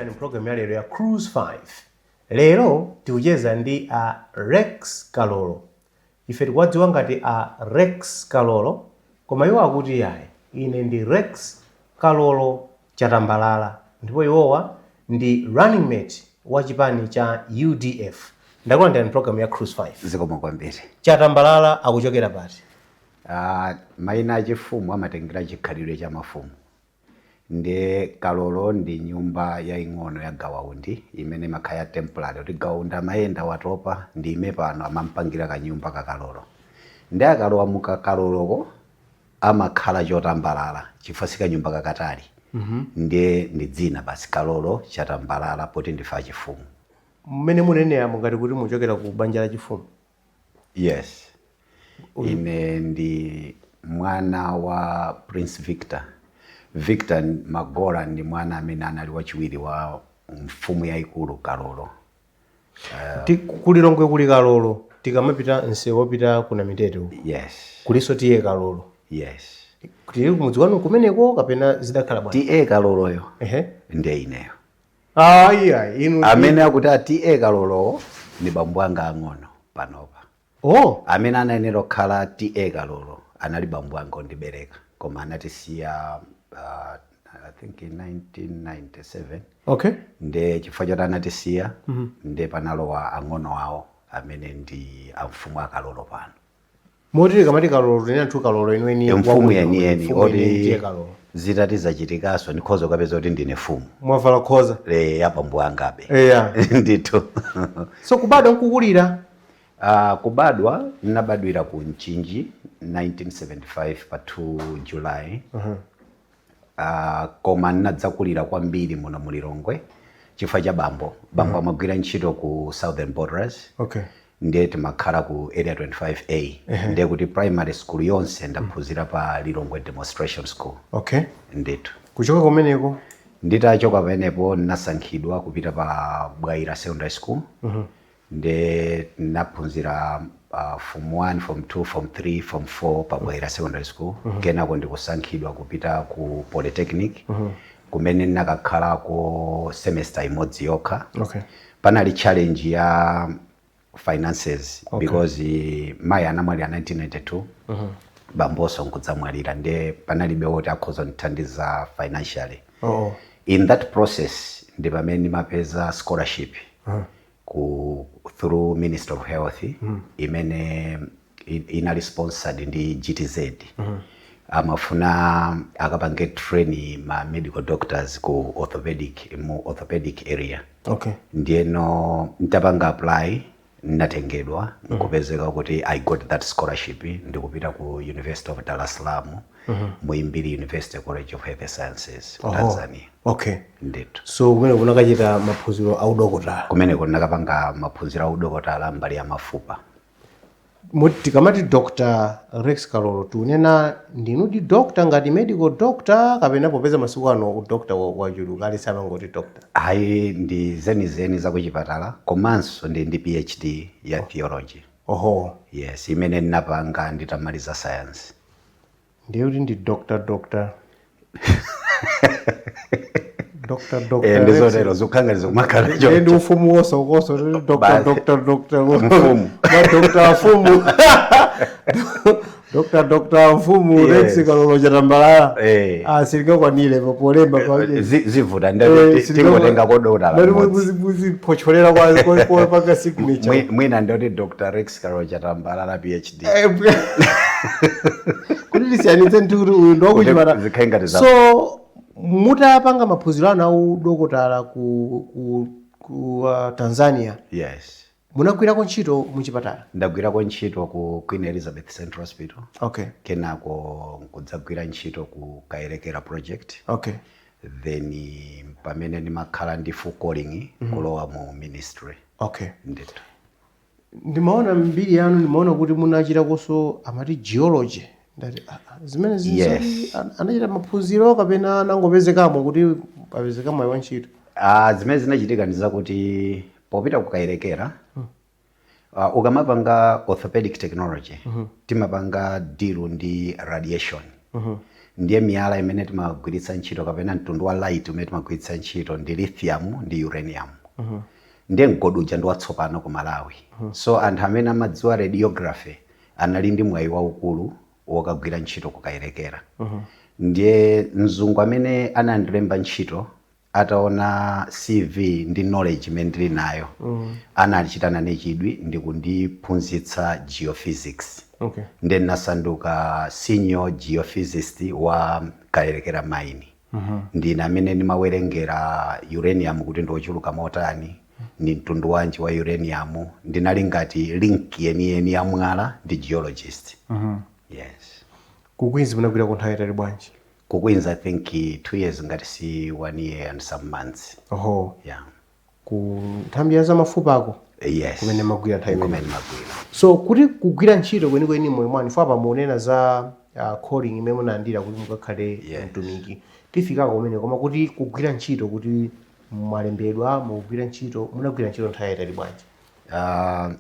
Ndakulandirani mpulogalamu ya lero ya Cruise 5. Lero tikucheza ndi a Rex Kalolo. Ife tikuwadziwa ngati a Rex Kalolo, koma iwo akuti yayi, ine ndi Rex Kalolo Chatambalala, ndipo iwowa ndi running mate wa chipani cha UDF. Ndakulandirani mpulogalamu ya Cruise 5. Zikomo kwambiri. Chatambalala akuchokera pati? Mayina achifumu amatengera chikhalidwe cha mafumu. Ndiye Kalolo ndi nyumba yaing'ono ya gawaundi imene imakhala ya temporary, kuti gawaundi amayenda, watopa, ndime pano, amampangira kanyumba kakalolo. Ndi akalowa mukakaloloko amakhala chotambalala chifukwa sikanyumba kakatali. Ndiye ndi dzina basi, Kalolo Chatambalala, poti ndife achifumu. Mmene munenera mungati kuti muchokera ku banja la chifumu? Yes, ine ndi mwana wa Prince Victor. Victor Magola ndi mwana amene anali wachiwiri wa mfumu yayikulu Kalolo. Kulilongwe kuli Kalolo, tikamapita msewu wopita ku Namitete uko. Yes. Kulinso T/A Kalolo. Yes. Tili kumudzi kwanu kumeneko kapena zidakhala bwanji? T/A Kaloloyo ndiye ineyo. Ayi, ayi, inu Amene akuti a T/A Kalolowo ndi bambo anga ang'ono panopa. Oh. Amene anayenera kukhala T/A Kalolo anali bambo anga ondibereka, koma anatisiya I think in 1997. Nde chifukwa choti anatisiya, nde panalowa ang'ono awo amene ndi amfumu akalolo pano. Moti tikamati Kalolo tinena nthu Kalolo enieni? Mfumu yeniyeni. Mfumu yeniyeni. Oti Ndiye Kalolo. Zitati zachitikaso ndikhoza kukapeza kuti ndine fumu. Mwavala khoza. Le ya bambo angabe. Eya. Ndithu. So kubadwa nkukulira? Kubadwa ndinabadwira ku Mchinji 1975 pa 2 July. Koma ndinadzakulira kwambiri muno mu Lilongwe chifukwa cha bambo. Bambo amagwira ntchito ku Southern Bottlers. Ndiye timakhala ku Area 25A. Ndiye kuti primary school yonse ndaphunzira pa Lilongwe Demonstration School. Ndithu. Kuchoka kumeneko? Nditachoka pamenepo ndinasankhidwa kupita pa Bwaila Secondary School. Nde ndinaphunzira form 1, form 2, form 3, form 4 pa Bwaila Secondary School. Kenako ndikusankhidwa kupita ku Polytechnic, kumene ndinakakhalako semester imodzi yokha. Panali challenge ya finances because mayi anamwalira 1992, bambonso nkudzamwalira, nde panalibe woti akhoza kundithandiza financially. In that process ndi pamene ndimapeza scholarship ku through Ministry of Health imene inali sponsored ndi GTZ. Amafuna akapange train ma medical doctors ku orthopedic, mu orthopedic area. Ndiyeno ntapanga apply natengedwa, nkupezeka kuti I got that scholarship, ndikupita ku University of Dar es Salaam, Muhimbili University College of Health Sciences ku Tanzania. Ndithu. So kumene kunakachita maphunziro a udokotala? Kumeneko ndinakapanga maphunziro a udokotala mbali ya mafupa. Tikamati Dr Rex Kalolo, tikunena ndinudi doctor ngati medical doctor, kapena popeza masiku ano udoctor wachuluka, aliyense amangoti doctor? Ayi, ndi zenizeni zakuchipatala, komanso ndi PhD ya theology. Yes, imene ndinapanga nditamaliza science. Ndiye kuti ndi doctor, doctor, doctor, doctor. Ndizotero, zikukhala ngati zikumakhala Ndiye ndi choncho. ufumu wonse ukoso, doctor. Basi. Doctor, doctor. Mfumu. Ma doctor afumu, doctor, doctor afumu. Rex Kalolo Chatambalala. Ah, silingakwanire polemba pa Zivuta, ndati tingotenga kodokotala mmodzi. Muzipocholera kwa panga signature. Mwina ndoti Dr Rex Kalolo Chatambalala PhD. Kuti tisiyanitse ndi kuti uyu ndi wakuchipatala. Zikhale ngati So mutapanga maphunziro anu a udokotala ku Tanzania, Yes. munagwirako ntchito muchipatala? Ndagwirako ntchito ku Queen Elizabeth Central Hospital. Kenako nkudzagwira ntchito ku Kayelekera Project. Then pamene ndimakhala ndi full calling kulowa mu ministry. Ndithu. Ndimaona mbiri yanu, ndimaona kuti munachitakonso amati geology. Ndati ah, ah, zimene Yes. Anachita maphunziro kapena anangopezekamo kuti papezeka mwayi wa ntchito? Zimene zinachitika ndi zakuti popita ku Kayelekera, ukamapanga orthopedic technology, timapanga deal ndi radiation. Ndiye miyala imene timagwiritsa ntchito kapena mtundu wa light umene timagwiritsa ntchito ndi lithium ndi uranium. Ndiye mgodi uja ndi watsopano ku Malawi. So anthu amene amadziwa radiography anali ndi mwayi waukulu wokagwira ntchito ku Kayelekera. Ndiye mzungu amene anandilemba ntchito ataona CV ndi knowledge imene ndili nayo, anachita nane chidwi ndi kundiphunzitsa geophysics. Ndiye ndinasanduka senior geophysicist wa Kayelekera mine. Ndine amene ndimawerengera uranium kuti ndiochuluka motani, ni mtundu wanji wa uranium. Ndinali ngati link yeniyeni ya mwala ndi geologist. Yes. Ku Queens munagwira ku nthawi itali bwanji? Ku Queens, I think 2 years, ngati si one year and some months. Oho. Yeah. Ku nthambi ya zamafupako? Yes. Kumene magwira nthawi imene? Kumene magwira. So kuti kugwira ntchito kwenikweni moyo mwanu, fapa pamunena za calling imene munalandira kuti mukakhale mtumiki, tifikako kumene, koma kuti kugwira ntchito, kuti mwalembedwa, mukugwira ntchito, munagwira ntchito nthawi yayitali bwanji?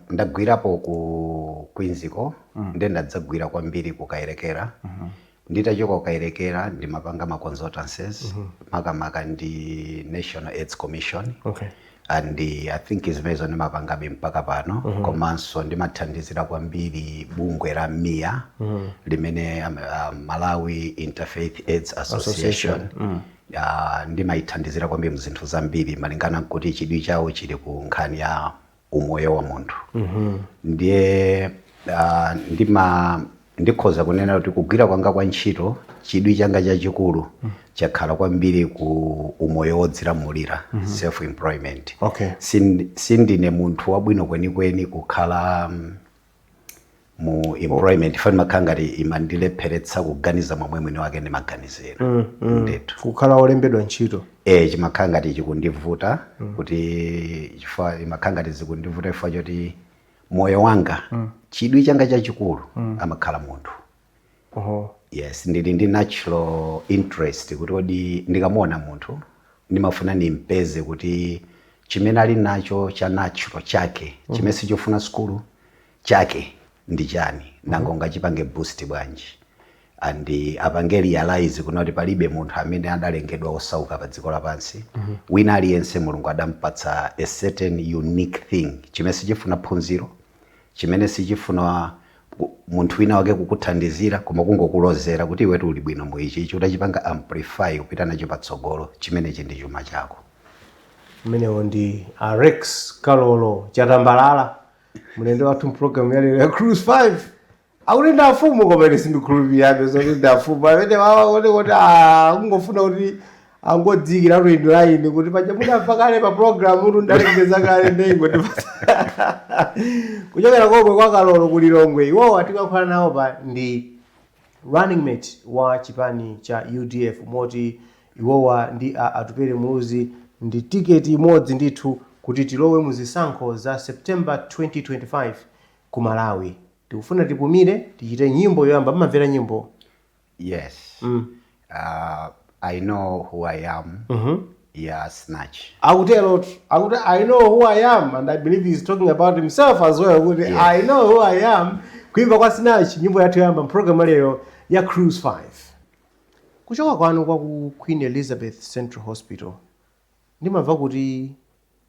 Ndagwirapo ku Queensiko, ndiye ndadzagwira kwambiri ku Kayelekera. Nditachoka ku Kayelekera ndimapanga ma consultancies, makamaka ndi National AIDS Commission. And I think zimenezo ndimapangabe mpaka pano. Komanso ndimathandizira kwambiri bungwe la MIA, limene Malawi Interfaith AIDS Association. Ndimayithandizira kwambiri mzinthu zambiri malingana nkuti chidwi chawo chili ku nkhani ya umoyo wa munthu. Ndiye ndima ndikhoza kunena kuti kugwira kwanga kwa ntchito, chidwi changa chachikulu chakhala kwambiri ku umoyo wodzilamulira, self employment. Sindine munthu wabwino kwenikweni kukhala mu employment, fani makhala ngati imandilepheretsa kuganiza momwe mwini wake ndimaganizira ndithu. Kukhala olembedwa ntchito? E, chimakhala ngati chikundivuta kuti chifukwa imakhala ngati zikundivuta chifukwa choti moyo wanga, chidwi changa chachikulu amakhala munthu. Yes, ndili ndi natural interest kuti kodi ndikamuona munthu ndimafuna nimpeze kuti chimene ali nacho cha natural chake, chimene sichofuna sukulu chake, ndi chani, nanga ungachipange boost bwanji, and apange realize kuna kuti palibe munthu amene adalengedwa osauka pa dziko lapansi. Wina aliyense Mulungu adampatsa a certain unique thing chimene sichifuna phunziro, chimene sichifuna munthu wina wake kukuthandizira, koma kungokulozera kuti iwetu uli bwino mu ichi, ichi utachipanga amplify kupita nacho patsogolo, chimenechi ndi chuma chako. Umenewo ndi a Rex Kalolo Chatambalala, mlendo wathu mpulogalamu yalero ya Cruise 5. Akuti ndi afumu, koma ine sindikhulupirirabe zoti ndi afumu amene wawa kuti kungofuna kuti angodzikira in line kuti paja mudamva kale pa program kuti ndalengeza kale ndengo ndipasa kuchokera komwe kwa Kalolo ku Lilongwe. Iwowa tikakhala nawo pa ndi running mate wa chipani cha UDF, moti iwowa ndi a Atupele Muluzi ndi tiketi imodzi ndithu kuti tilowe mu zisankho za September 2025 ku Malawi. Tikufuna tipumire, tichite nyimbo yoyamba. Mumamvera nyimbo? Yes. I Know Who I Am ya Snatch. Akutero, akuti "I know who I am," and I believe he's talking about himself as well, kuti "I know who I am," kuimba kwa Snatch, nyimbo yathu yoyamba mpulogalamu lero ya Cruise 5. Kuchoka kwanu kwa ku Queen Elizabeth Central Hospital, ndimamva kuti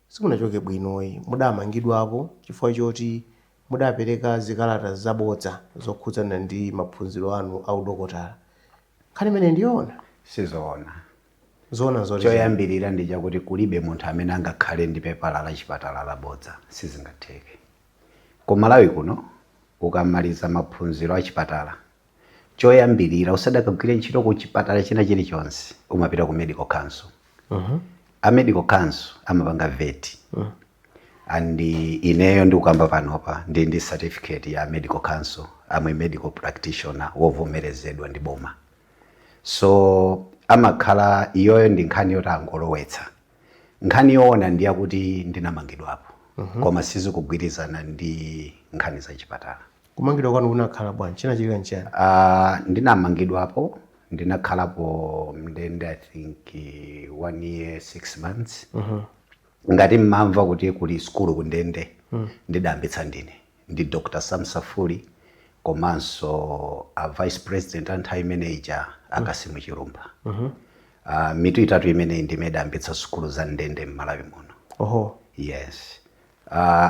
simunachoke bwinoyi, mudamangidwapo chifukwa choti mudapereka zikalata zabodza zokhudzana ndi maphunziro anu a udokotala. Nkhani imene ndiyoona? Sizoona. Zoona zoti? Choyambirira ndi chakuti kulibe munthu amene angakhale ndi pepala la chipatala labodza, sizingatheke. Ku Malawi kuno, ukamaliza maphunziro a chipatala, choyambirira usadakagwire ntchito ku chipatala china chilichonse, umapita ku Medical Council. A Medical Council amapanga vet, and ineyo ndikukamba panopa ndi certificate ya Medical Council. I'm a medical practitioner wovomerezedwa ndi boma. So amakhala iyoyo ndi nkhani yoti angolowetsa. Nkhani yoona ndi yakuti ndinamangidwapo, koma sizikugwirizana ndi nkhani za chipatala. Kumangidwa kwanu kunakhala bwanji? Chinachitika nchiyani? Ndinamangidwapo, ndinakhalapo mndende, I think one year 6 months. Ngati mmamva kuti kuli skulu kundende, ndidayambitsa ndine ndi Dr. Samsafuli. Komanso a vice president a nthawi imeneja, a Cassim Chilumpha. Mitu itatu imeneyi ndimene idayambitsa sukulu za ndende m'Malawi muno. Yes,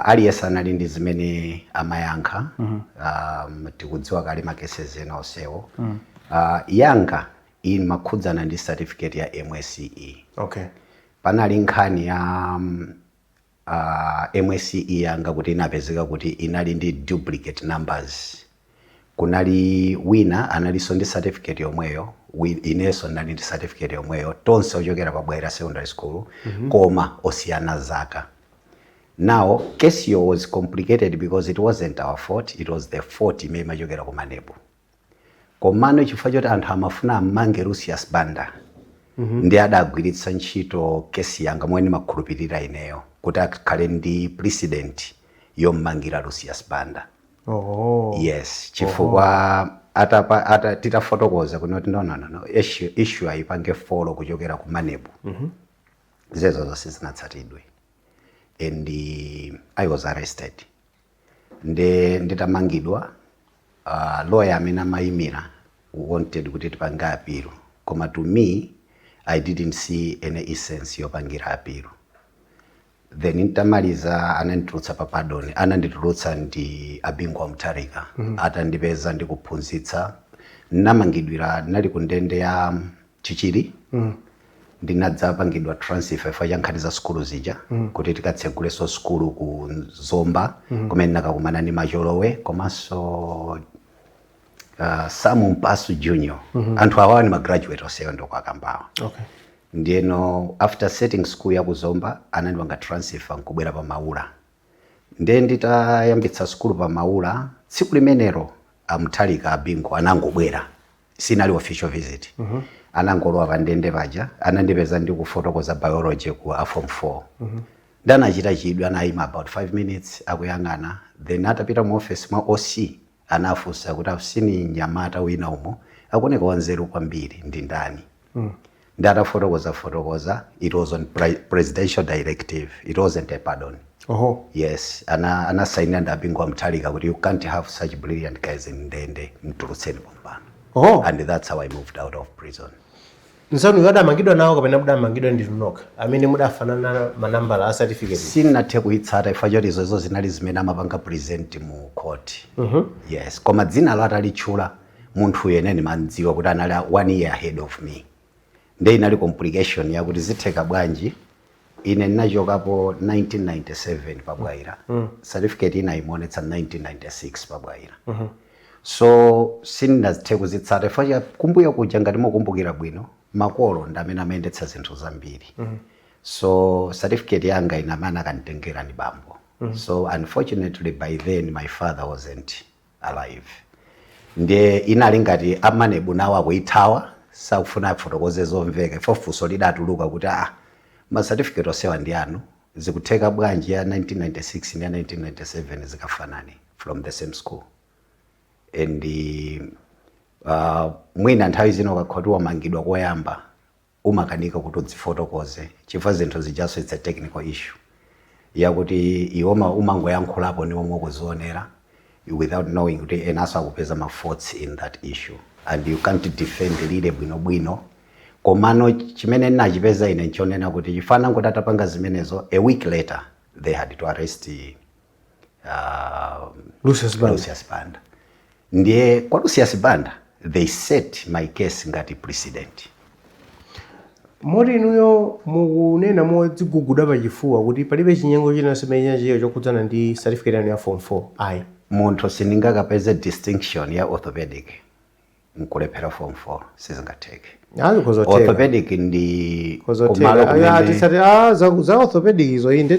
aliyense anali ndi zimene amayankha. Tikudziwa kale ma cases ena onsewo. Yanga imakhudzana ndi certificate ya MSCE. Panali nkhani ya MSCE yanga kuti inapezeka kuti inali ndi duplicate numbers. Kunali wina analinso ndi certificate yomweyo, inenso ndinali ndi certificate yomweyo, tonse ochokera pa Bwaila Secondary School, koma osiyana zaka. Now case yo was complicated because it wasn't our fault, it was the fault imene imachokera ku MANEB. Komano chifukwa choti anthu amafuna ammange Lucius Banda, ndi adagwiritsa ntchito kesi yanga, momwe ndimakhulupirira ineyo, kuti akhale ndi precedent yommangira Lucius Banda. Yes, chifukwa atapa ata titafotokoza kunoti no, no, no, no, issue ayipange follow kuchokera ku MANEB, zezo zonse zinatsatidwe and I was arrested. Nde nditamangidwa, lawyer amene amayimira wanted kuti tipange appeal, koma to me I didn't see any essence yopangira appeal. Then ntamaliza ananditulutsa pa pardon. Ananditulutsa ndi a Bingu wa Mutharika. Atandipeza ndikuphunzitsa. Namangidwira, ndinali ku ndende ya Chichiri. Ndinadzapangidwa transfer chifukwa cha nkhani za sukulu zija, kuti tikatsegulenso sukulu ku Zomba, kumene ndinakakumana ndi Macholowe komanso Sam Mpasu Junior. Anthu awawa ni ma graduate onsewo ndikuwakambawa. Ndiyeno after setting school ya ku Zomba, anandipanga transfer nkubwera pa Maula. Ndiye nditayambitsa sukulu pa Maula, tsiku limenelo a Mutharika, a Bingu, anangobwera. Sinali official visit. Anangolowa pa ndende paja, anandipeza ndikufotokoza biology ku a form 4. Ndanachita chidwi, anayima about 5 minutes akuyang'ana. Then atapita mu office mwa OC, anafunsa kuti afusini nyamata wina umo akuoneka wanzeru kwambiri ndi ndani? Ndi atafotokoza fotokoza, it was on presidential directive, it wasn't a pardon. Yes, anasainira ndi a Bingu wa Mutharika kuti you can't have such brilliant guys in ndende, mtulutseni pompano. And that's how I moved out of prison. Nzanu adamangidwa nawo kapena mudamangidwa ndinu nokha amene mudafanana manambala a certificate? Sinathe kuyitsata chifukwa choti izozo zinali zimene amapanga present mu court. Yes, koma dzina lo atalitchula munthu yene ndimandziwa kuti anali one year ahead of me. Nde inali complication yakuti zitheka bwanji? Ine ndinachokapo 1997 pa Bwaila. Certificate ina imaonetsa 1996 pa Bwaila. So sindinazithe kuzitsata chifukwa cha kumbuyo kuja. Ngati mukumbukira bwino, makolo ndi amene amayendetsa zinthu zambiri. So certificate yanga ine amene akanditengera ni bambo. So unfortunately by then my father wasn't alive. Ndiye inali ngati a MANEB nawo akuyithawa, sakufuna afotokoze zomveka. Ifo funso lidatuluka kuti ah, ma certificate onsewa ndi anu, zikutheka bwanji ya 1996 ndi ya 1997 zikafanane from the same school? And mwina nthawi zino ukakhoti wamangidwa koyamba, umakanika kuti udzifotokoze chifukwa zinthu zijaso, it's a technical issue yakuti iwe umangoyankhulapo ndi momwe ukuzionera without knowing kuti enaso akupeza ma faults in that issue and you can't defend lile bwinobwino. Komano chimene ndinachipeza ine nchonena kuti chifana ngoti atapanga zimenezo, a week later they had to arrest Lucius Banda. Lucius Banda. Ndiye kwa Lucius Banda they set my case ngati precedent. Moti inuyo mukunena modziguguda pachifuwa kuti palibe chinyengo china chimene chinachitika chokhudzana ndi certificate yanu ya form 4, ayi? Munthu sindingakapeze distinction ya orthopedic nkulephera form 4, sizingatheke. Azikhozotheka. Orthopedic ndi kumalo kumene Tisati za orthopedic izo inde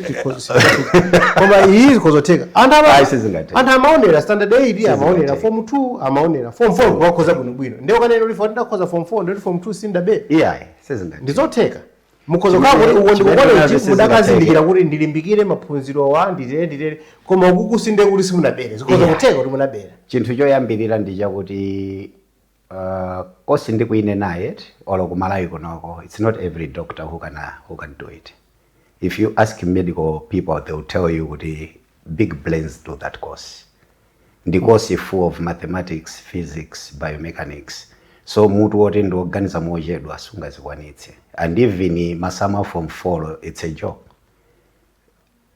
koma iyi zikhozotheka. Anthu Ayi, sizingatheke. Anthu amaonera standard 8, amaonera Sizingatheke. form 2, amaonera form 4 wakhoza bwinobwino. Ndiye ukanena kuti foti ndakhoza form 4, ndoti form 2 sindabe. Iyayi, sizingatheke. Ndizotheka. Mukhoza kukhala kuti uko ndi Chimene college nazo mudakazindikira kuti ndilimbikire maphunziro wa nditere nditere, koma ukuku sinde kuti simunabere, zikhoza kutheka kuti munabera. Chinthu choyambirira ndi chakuti course ndikuinenaye olo kumalawi kunoko, it's not every doctor who can do it. If you ask medical people, they will tell you kuti big brains do that course. Ndi course full of mathematics, physics, biomechanics, so mutu woti ndioganiza mochedwa sungazikwanitse. And even masamu a form 4, it's a joke.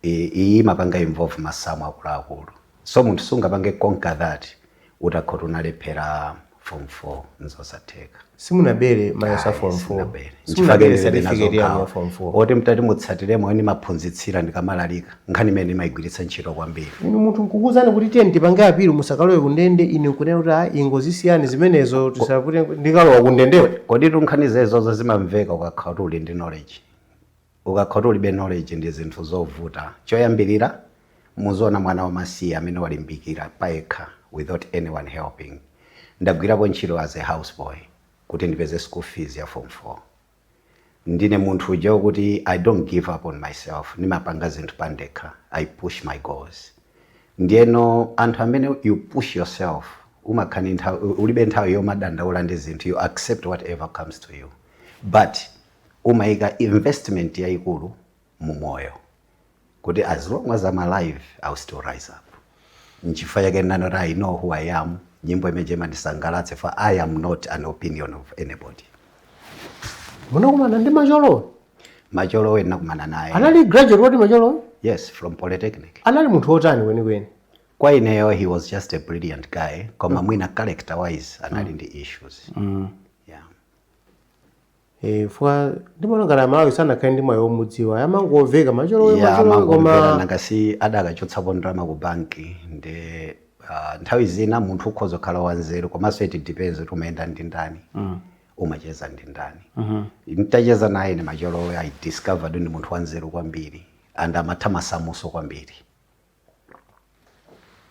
Iyi imapanga involve masamu akuluakulu, so munthu sungapange conquer that utakhoti unalephera form 4, nzosatheka. Simunabere mayeso a form 4? Sinabere. Simunabere certificate yanu ya form 4? Oti mtati mutsatiremo eni maphunzitsira ndikamalalika, nkhani imene imayigwiritsa ntchito kwambiri. Inu munthu nkukuuzani kuti tiye tipange appeal musakalowe kundende, ine nkunena kuti ah, ingozisiyani zimenezo, tisapute, ndikalowa kundendewo. Kodi nkhani zezozo zimamveka ukakhala kuti uli ndi knowledge. Ukakhala kuti ulibe knowledge, ndi zinthu zovuta. Choyambirira, muziona mwana wamasiye amene walimbikira payekha without anyone helping. Ndagwirapo ntchito as a houseboy kuti ndipeze school fees ya form 4. Ndine munthu uja wokuti I don't give up on myself. Ndimapanga zinthu pandekha. I push my goals. Ndiyeno anthu amene you push yourself, umakhala ndi ulibe nthawi yomadandaula ndi zinthu. You accept whatever comes to you, but umayika investment yayikulu mu moyo kuti as long as I'm alive, I'll still rise up. Nchifukwa chake nanoti "I Know Who I Am", nyimbo imene imandisangalatsa, for I am not an opinion of anybody. Munakumana ndi Macholowe? Macholowe nakumana naye. Anali graduate wati Macholowe? Yes, from Polytechnic. Anali munthu wotani kwenikweni? Kwa ineyo, he was just a brilliant guy, koma mwina character wise anali ndi issues, yeah. Eh, fwa ndimaona ngati Amalawi sanakhale ndi mwayi womudziwa, amangomveka Macholowe. Yeah. Macholowe. Amangomvera. Koma Nangasi adakachotsapo ndalama ku banki ndi nthawi zina munthu ukhoza kukhala wanzeru, komanso it depends kuti umayenda ndi ndani, umacheza ndi ndani. Ntacheza naye ni Macholowe, I discovered ndi munthu wanzeru kwambiri and amatha masamuso kwambiri.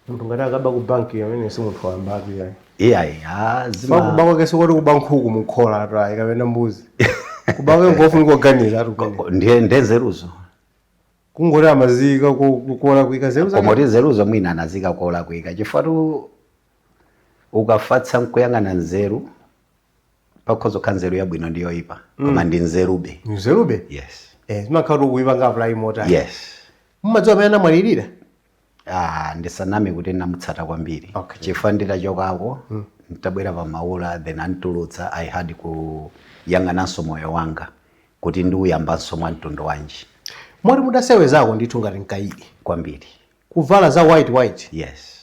Munthu ngati akaba ku banki, amene si munthu wambatu yayi. Iyayi, ah, Fa zima kuba kwake sikoti kuba nkhuku mukhola atu ayi, kapena mbuzi. Kuba kwake ngofunika kuganiza atu kumene. Ndiye nzeruzo. Kungoti amazika kuola kuika zeru Koma zake. kuti nzeruzo mwina anazika kuola kuika, chifukwa tu ukafatsa nkuyang'ana nzeru, pakhoza kukhala nzeru yabwino ndi yoyipa, koma ndi nzerube. Nzerube. Yes. Eh, zimakhala kuti ukuipanga apply motani. Yes. Mumadziwa pamene anamwalirira? Ah, ndisaname kuti namutsata kwambiri. Chifukwa nditachokako, ntabwera pa Maula, then antulutsa, I had kuyang'ananso moyo wanga kuti ndiuyambanso mwa mtundu wanji. Moti mudasewezako ndithu ngati mkaidi? Kwambiri. Kuvala za white white? Yes.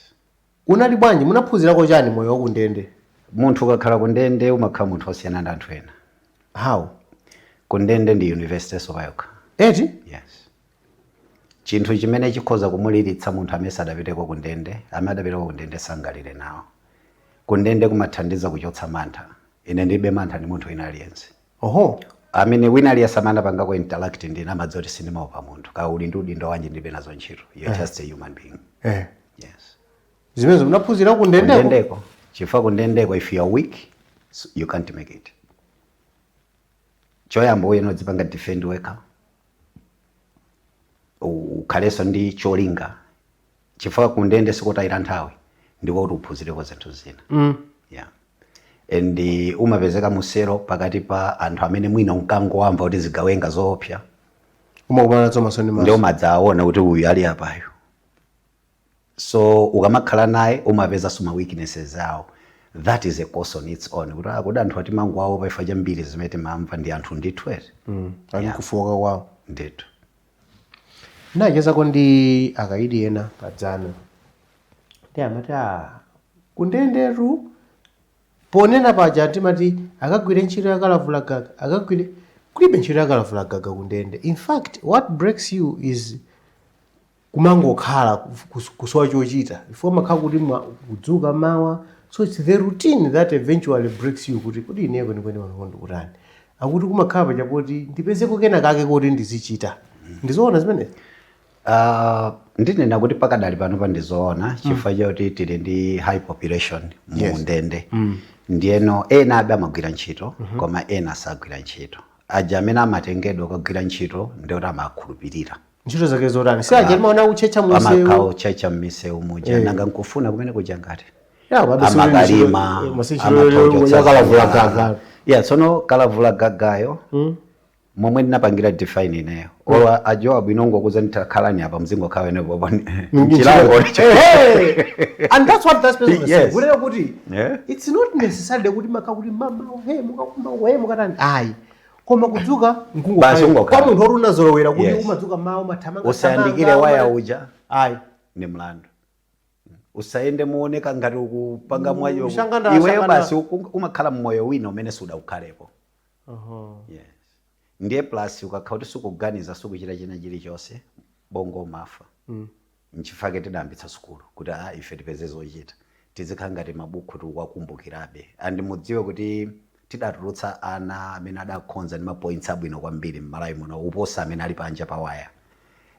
Unali bwanji? Munaphunzirako chani moyo wakundende? Munthu ukakhala kundende umakhala munthu osiyana ndi anthu ena. How? Kundende ndi university sopayokha. Eti? Yes. Chinthu chimene chikhoza kumuliritsa munthu amene sadapiteko kundende, amene adapiteko kundende sangalire nawo. Kundende kumathandiza kuchotsa mantha. Ine ndilibe mantha ndi munthu wina aliyense. Oho. Amene wina aliyense amene anapangako interact ndine amadziwa kuti sindimaopa munthu. Ka uli ndi udindo wanji, ndilibe nazo ntchito. You're just a human being. Yes. Zimenezo munaphunzira kundendeko? Kundendeko. Chifukwa kundendeko, if you are weak, you can't make it. Choyamba uyenera udzipanga defend wekha, ukhalenso ndi cholinga, chifukwa kundende sikutayira nthawi, ndiko kuti uphunzireko zinthu zina. Yeah, and umapezeka musero pakati pa anthu amene mwina unkangowamva kuti zigawenga zoopsa. Umakumana nazo maso ndi Ndi maso. umadzaona kuti uyu ali apayo, so ukamakhala naye umapeza ma weaknesses awo. That is a course on its own, kuti ah, kodi anthu atimangowaopa ifa chambiri zimene timamva ndi anthu ndithu ere? Ali kufoka kwawo. Ndithu. Ndinachezako ndi akaidi ena padzana, ndi amati a kundendetu ponena paja timati akagwire ntchito yakalavula gaga, akagwire, kulibe ntchito yakalavula gaga kundende. In fact, what breaks you is kumangokhala kusowa chochita, ifo makhala kuti kudzuka mawa, so it's the routine that eventually breaks you, kuti kodi ineyo kwenikweni pano ndikutani? Akuti kumakhala paja poti ndipezeko kena kake kuti ndizichita. Ndizoona zimenezi? Ndinena kuti pakadali pano pandizoona, chifukwa choti tili ndi high population mu ndende. Ndiyeno ena abe amagwira ntchito, koma ena sagwira ntchito. Aja amene amatengedwa kukagwira ntchito ndiyoti amakhulupirira. Ntchito zake zotani? Si aja timaona kutchetcha Amakhala munsewu? kutchetcha m'misewu muja. Nanga nkufuna kumene kuja ngati Ya, babe, si amakalima. Masi ntchito yakalavula gaga. Ya, tsono kalavula gagayo. Momwe ndinapangira define ineyo, olo ajowa bwino ngokuza nditakhalani apa, mzingokhala wenepo mchilango. Hey, and that's what that person was saying. Kunena kuti it's not necessarily kuti maka kuti mama he mukakumba he mukatani, ayi, koma kudzuka Basi ungokhala. kwa munthu oti unazolowera kuti umadzuka mawa, umathamanga, Usayandikire thamanga, waya uja. Ayi. Ni mlandu. Usayende muoneka ngati ukupanga mwayo. Shanganda, iweyo shanganda. Basi umakhala mmoyo wina umene sudaukhalepo. Yes, ndiye plus ukakhala kuti sukuganiza, sukuchita china chilichonse, bongo umafa. Nchifake tidayambitsa sukulu kuti a ife tipeze zochita, tizikhala ngati mabuku tikuwakumbukirabe. And mudziwe kuti tidatulutsa ana amene adakhonza ndi ma points abwino kwambiri m'Malawi muno uposa amene ali panja pawaya,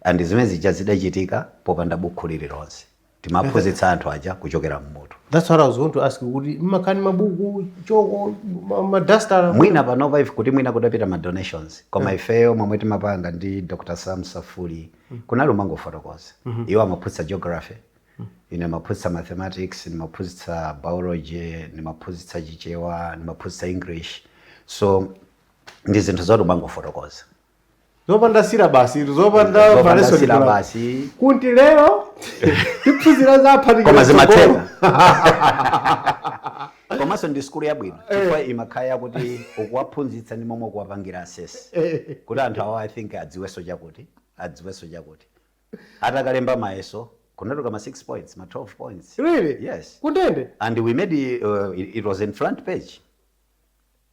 and zimene zija zidachitika popanda buku lililonse. Timaphunzitsa anthu aja kuchokera mmutu. That's what I was going to ask you, kuti mmakhani mabuku, choko, madastara? Mwina panopa ife kuti mwina kudapita ma donations, koma ifeyo momwe timapanga ndi Dr. Sam Safuli, kunali umangofotokoza. Iwo amaphunzitsa geography, ine maphunzitsa mathematics, ndimaphunzitsa biology, ndimaphunzitsa Chichewa, ndimaphunzitsa English. So ndi zinthu zoti umangofotokoza. Zopanda syllabus, zopanda Zopanda lesson plan. Syllabus. Kuti lero tiphunzira za Koma zimatheka. Komanso ndi sukulu yabwino chifukwa imakhala yakuti ukuwaphunzitsa ndi momwe ukuwapangira assess, kuti anthu awo, I think, adziwenso chakuti, adziwenso chakuti. Atakalemba mayeso kunatuka ma 6 points, ma 12 points. Really? Yes. Kundende? And we made it was in front page,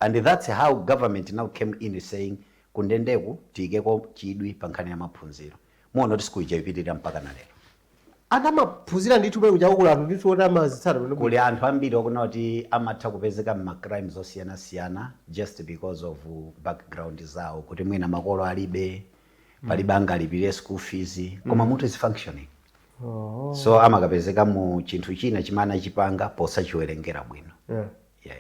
and that's how government now came in saying kundendeku tiyikeko chidwi pa nkhani ya maphunziro. Muona kuti sikulu ija ipitirira mpaka na lero. Anthu amaphunzira ndithu pamene kuchakukula, anthu ndithu oti amazitsata pamene. Kuli anthu ambiri okuna kuti amatha kupezeka mma crimes osiyanasiyana just because of background zawo, kuti mwina makolo alibe, palibe angalipire school fees, koma mutu is functioning. So amakapezeka mu chinthu china chimene achipanga posachiwerengera bwino. Yes.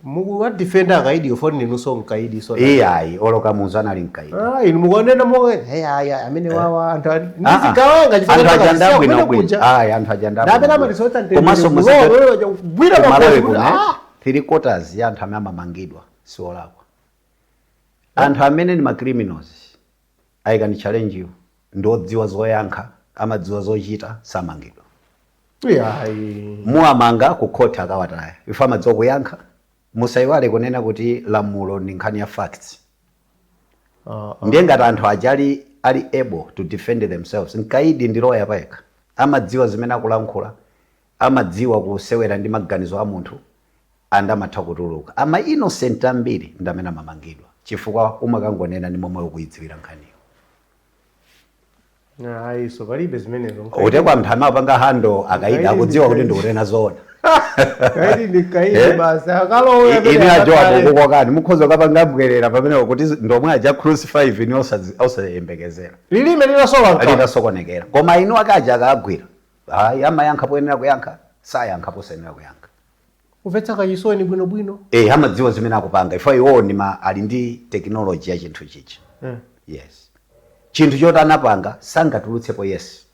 Mukuwadefenda akaidi ofoni, ninunso mkaidi so? Iyayi, olo Kamuzu anali mkaidi. Ah, inu mukuonena momwe, hey, aya amene wawa anthu ndizigawanga. Anthu aja bwino bwino. Ayi, anthu aja. Ndapena amatisoetsa. Komanso kugwira kumalawi makosi kuno, kuti, ah! Three quarters ya anthu amene amamangidwa siolakwa. Anthu amene ni ma criminals, I can challenge you, ndodziwa zoyankha, amadziwa zochita, samangidwa. Iyayi. Muwamanga ku court akawataya, ife amadziwa kuyankha. Musayiwale kunena kuti lamulo ndi nkhani ya facts. Ndiye ngati anthu aja ali able to defend themselves, mkaidi ndi lawyer payekha, amadziwa zimene akulankhula, amadziwa kusewera ndi maganizo a munthu, and amatha kutuluka. Ama innocent ambiri ndi amene amamangidwa chifukwa umakangonena ndi momwe ukuyidziwira nkhaniyo. Ayi, so palibe zimenezo. Utekwa anthu amapanga handle akaidi Mkaidi akudziwa kuti ndi ndikunena zoona. Kaidi ndi kaidi. Eh? Basi akalowe amene Ine ajowa akakhale. kukokani mukhoza kapanga mbwerera pamene kuti ndomwe aja Cruise 5 ine osayembekezera. Lilime linasowa mkamwa. Litasokonekera, koma inu akaja akagwira, ayi, amayankha poyenera kuyankha, sayankha posayenera kuyankha. Kumvetsa kachisoni bwinobwino. Eh, amadziwa zimene akupanga ifo. Iwo ndi ma ali ndi technology ya chinthu chicha. Yes, chinthu choti anapanga sangatulutsepo. Yes,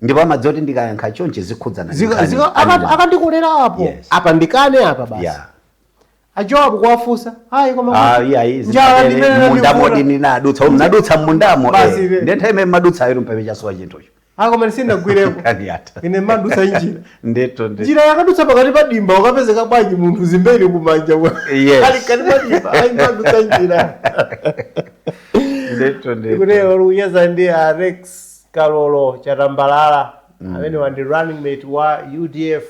ndipo amadziwa kuti ndikayankha chonchi zikhudzana ndi nkhani ali Akandikolera apo. Apa ndikane apa basi. Ajowabu kuwafunsa, ayi, koma Ah, iya, iyi njala ndimene mundamo ndikula. ndinadutsa, mnadutsa mmundamo. Basi ine. Ndiye nthawi imene madutsa ayi mpamene chasowa chinthucho. Ayi, koma ndisindagwireko. Nkhani yatha. Ine madutsa njira. Ndithu ndithu. Njira yakadutsa pakati pa dimba, ukapezeka bwanji munthu zimbeli kumanja? Ali kati pa dimba, ayi, madutsa njira. Ndithu ndithu. Kutero likucheza ndi a Rex Kalolo Chatambalala, amene wandi running mate wa UDF.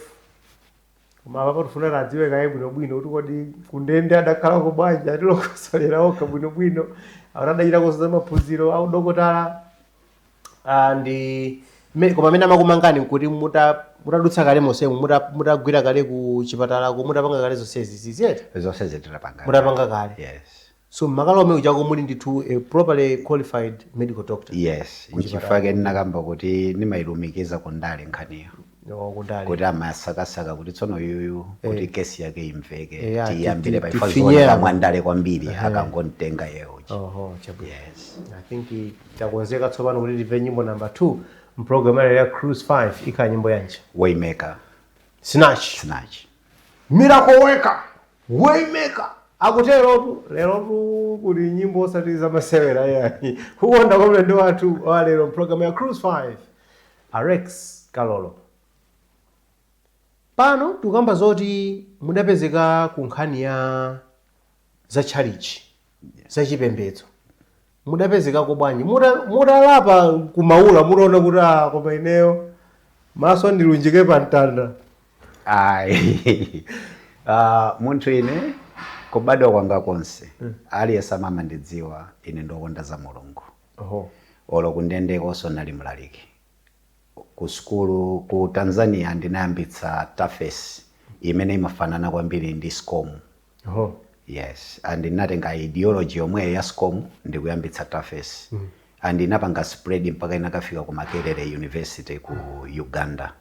Koma apapo tifuna tadziwe kaye bwinobwino kuti kodi kundende adakhalako bwanji? Atilokosolera okha bwinobwino akuti adachitako za maphunziro audokotala. Ah, ndi koma amene amakumangani nkuti mutadutsa kale monsemu, mutagwira kale ku chipatalako, mutapanga kale zonsezi ziziyeti? Zonse zitapanga. Mutapanga kale? Yes. So makalo omwe uchako muli ndithu a properly qualified medical doctor? Yes, nchifukwa ndinakamba kuti ndimayilumikiza kundale nkhaniyo. Oh, kundale. Kuti amasakasaka kuti tsono yuyu kuti kesi yake imveke, tiyambire pa tifinye ifa apo. mwandale kwambiri akangontenga yewochi. Oho, chabwino. Yes. I think takonzeka tsopano kuti timve nyimbo number 2 mprogram ya Cruise 5. Ikhala nyimbo yanji? Waymaker. Snatch. Snatch. Miracle worker, waymaker. Akuterotu lerotu kuli nyimbo osati zamasewera yayi. Kukonda kwa mlendo wathu wa lero program ya Cruise 5, a Rex Kalolo. Pano tikukamba zoti mudapezeka ku nkhani ya za tchalichi, zachipembedzo. Mudapezekako bwanji? Mutalapa kumaula, mutaona kuti, "Ah, koma ineyo maso ndilunjike pa mtanda"? Ayi, munthu ine kubadwa kwanga konse, aliyense amamandidziwa ine ndokonda za Mulungu. Olo kundendekonso nali mlaliki. Ku sukulu ku Tanzania ndinayambitsa TAFES imene imafanana kwambiri ndi SCOM. Yes, and ndinatenga ideology yomwe ya SCOM ndikuyambitsa TAFES, and inapanga spread mpaka inakafika ku Makerere University ku Uganda.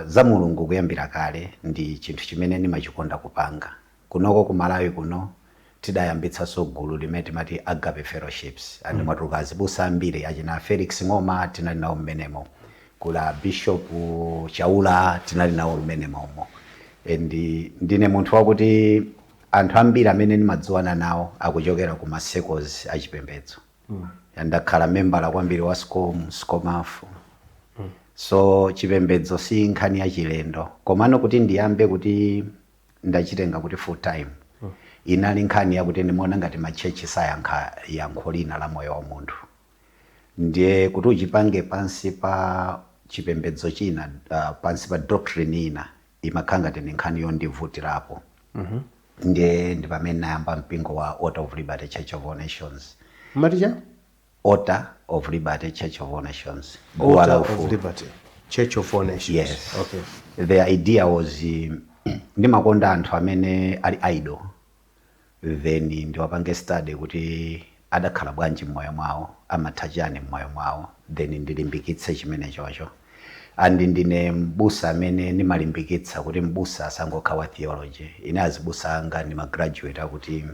Za Mulungu kuyambira kale ndi chinthu chimene ndimachikonda kupanga. Kunoko ku Malawi kuno tidayambitsanso gulu limene timati Agape Fellowships, and mwatuluka azibusa ambiri. Achina Felix Ng'oma tinali nawo mmenemo, kula Bishop Chaula tinali nawo mmenemomo. And ndine munthu wakuti anthu ambiri amene ndimadziwana nawo akuchokera ku ma circles achipembedzo. Ndakhala membala kwambiri wa SCOM, SCOMAF, so chipembedzo si nkhani ya chilendo. Komano kuti ndiyambe kuti ndachitenga kuti full time, inali nkhani yakuti ndimaona ngati ma church sayankha yankho lina la moyo wa munthu. Ndiye kuti uchipange pansi pa chipembedzo china, pansi pa doctrine ina, imakhala ngati ndi nkhani yondivutirapo. Ndiye ndi pamene nayamba mpingo wa Altar of Liberty Church of All Nations. Maticha? Altar of Liberty Church of All Nations. Guwa la Altar of Ufulu. Liberty Church of All Nations. Yes. The idea was, ndimakonda anthu amene ali idle, then ndiwapange study kuti adakhala bwanji mmoyo mwawo, amatha chani mmoyo mwawo, then ndilimbikitse chimene chocho. And ndine mbusa amene ndimalimbikitsa kuti mbusa asangokhala wa theology. Ine azibusa anga ndi ma graduate akuti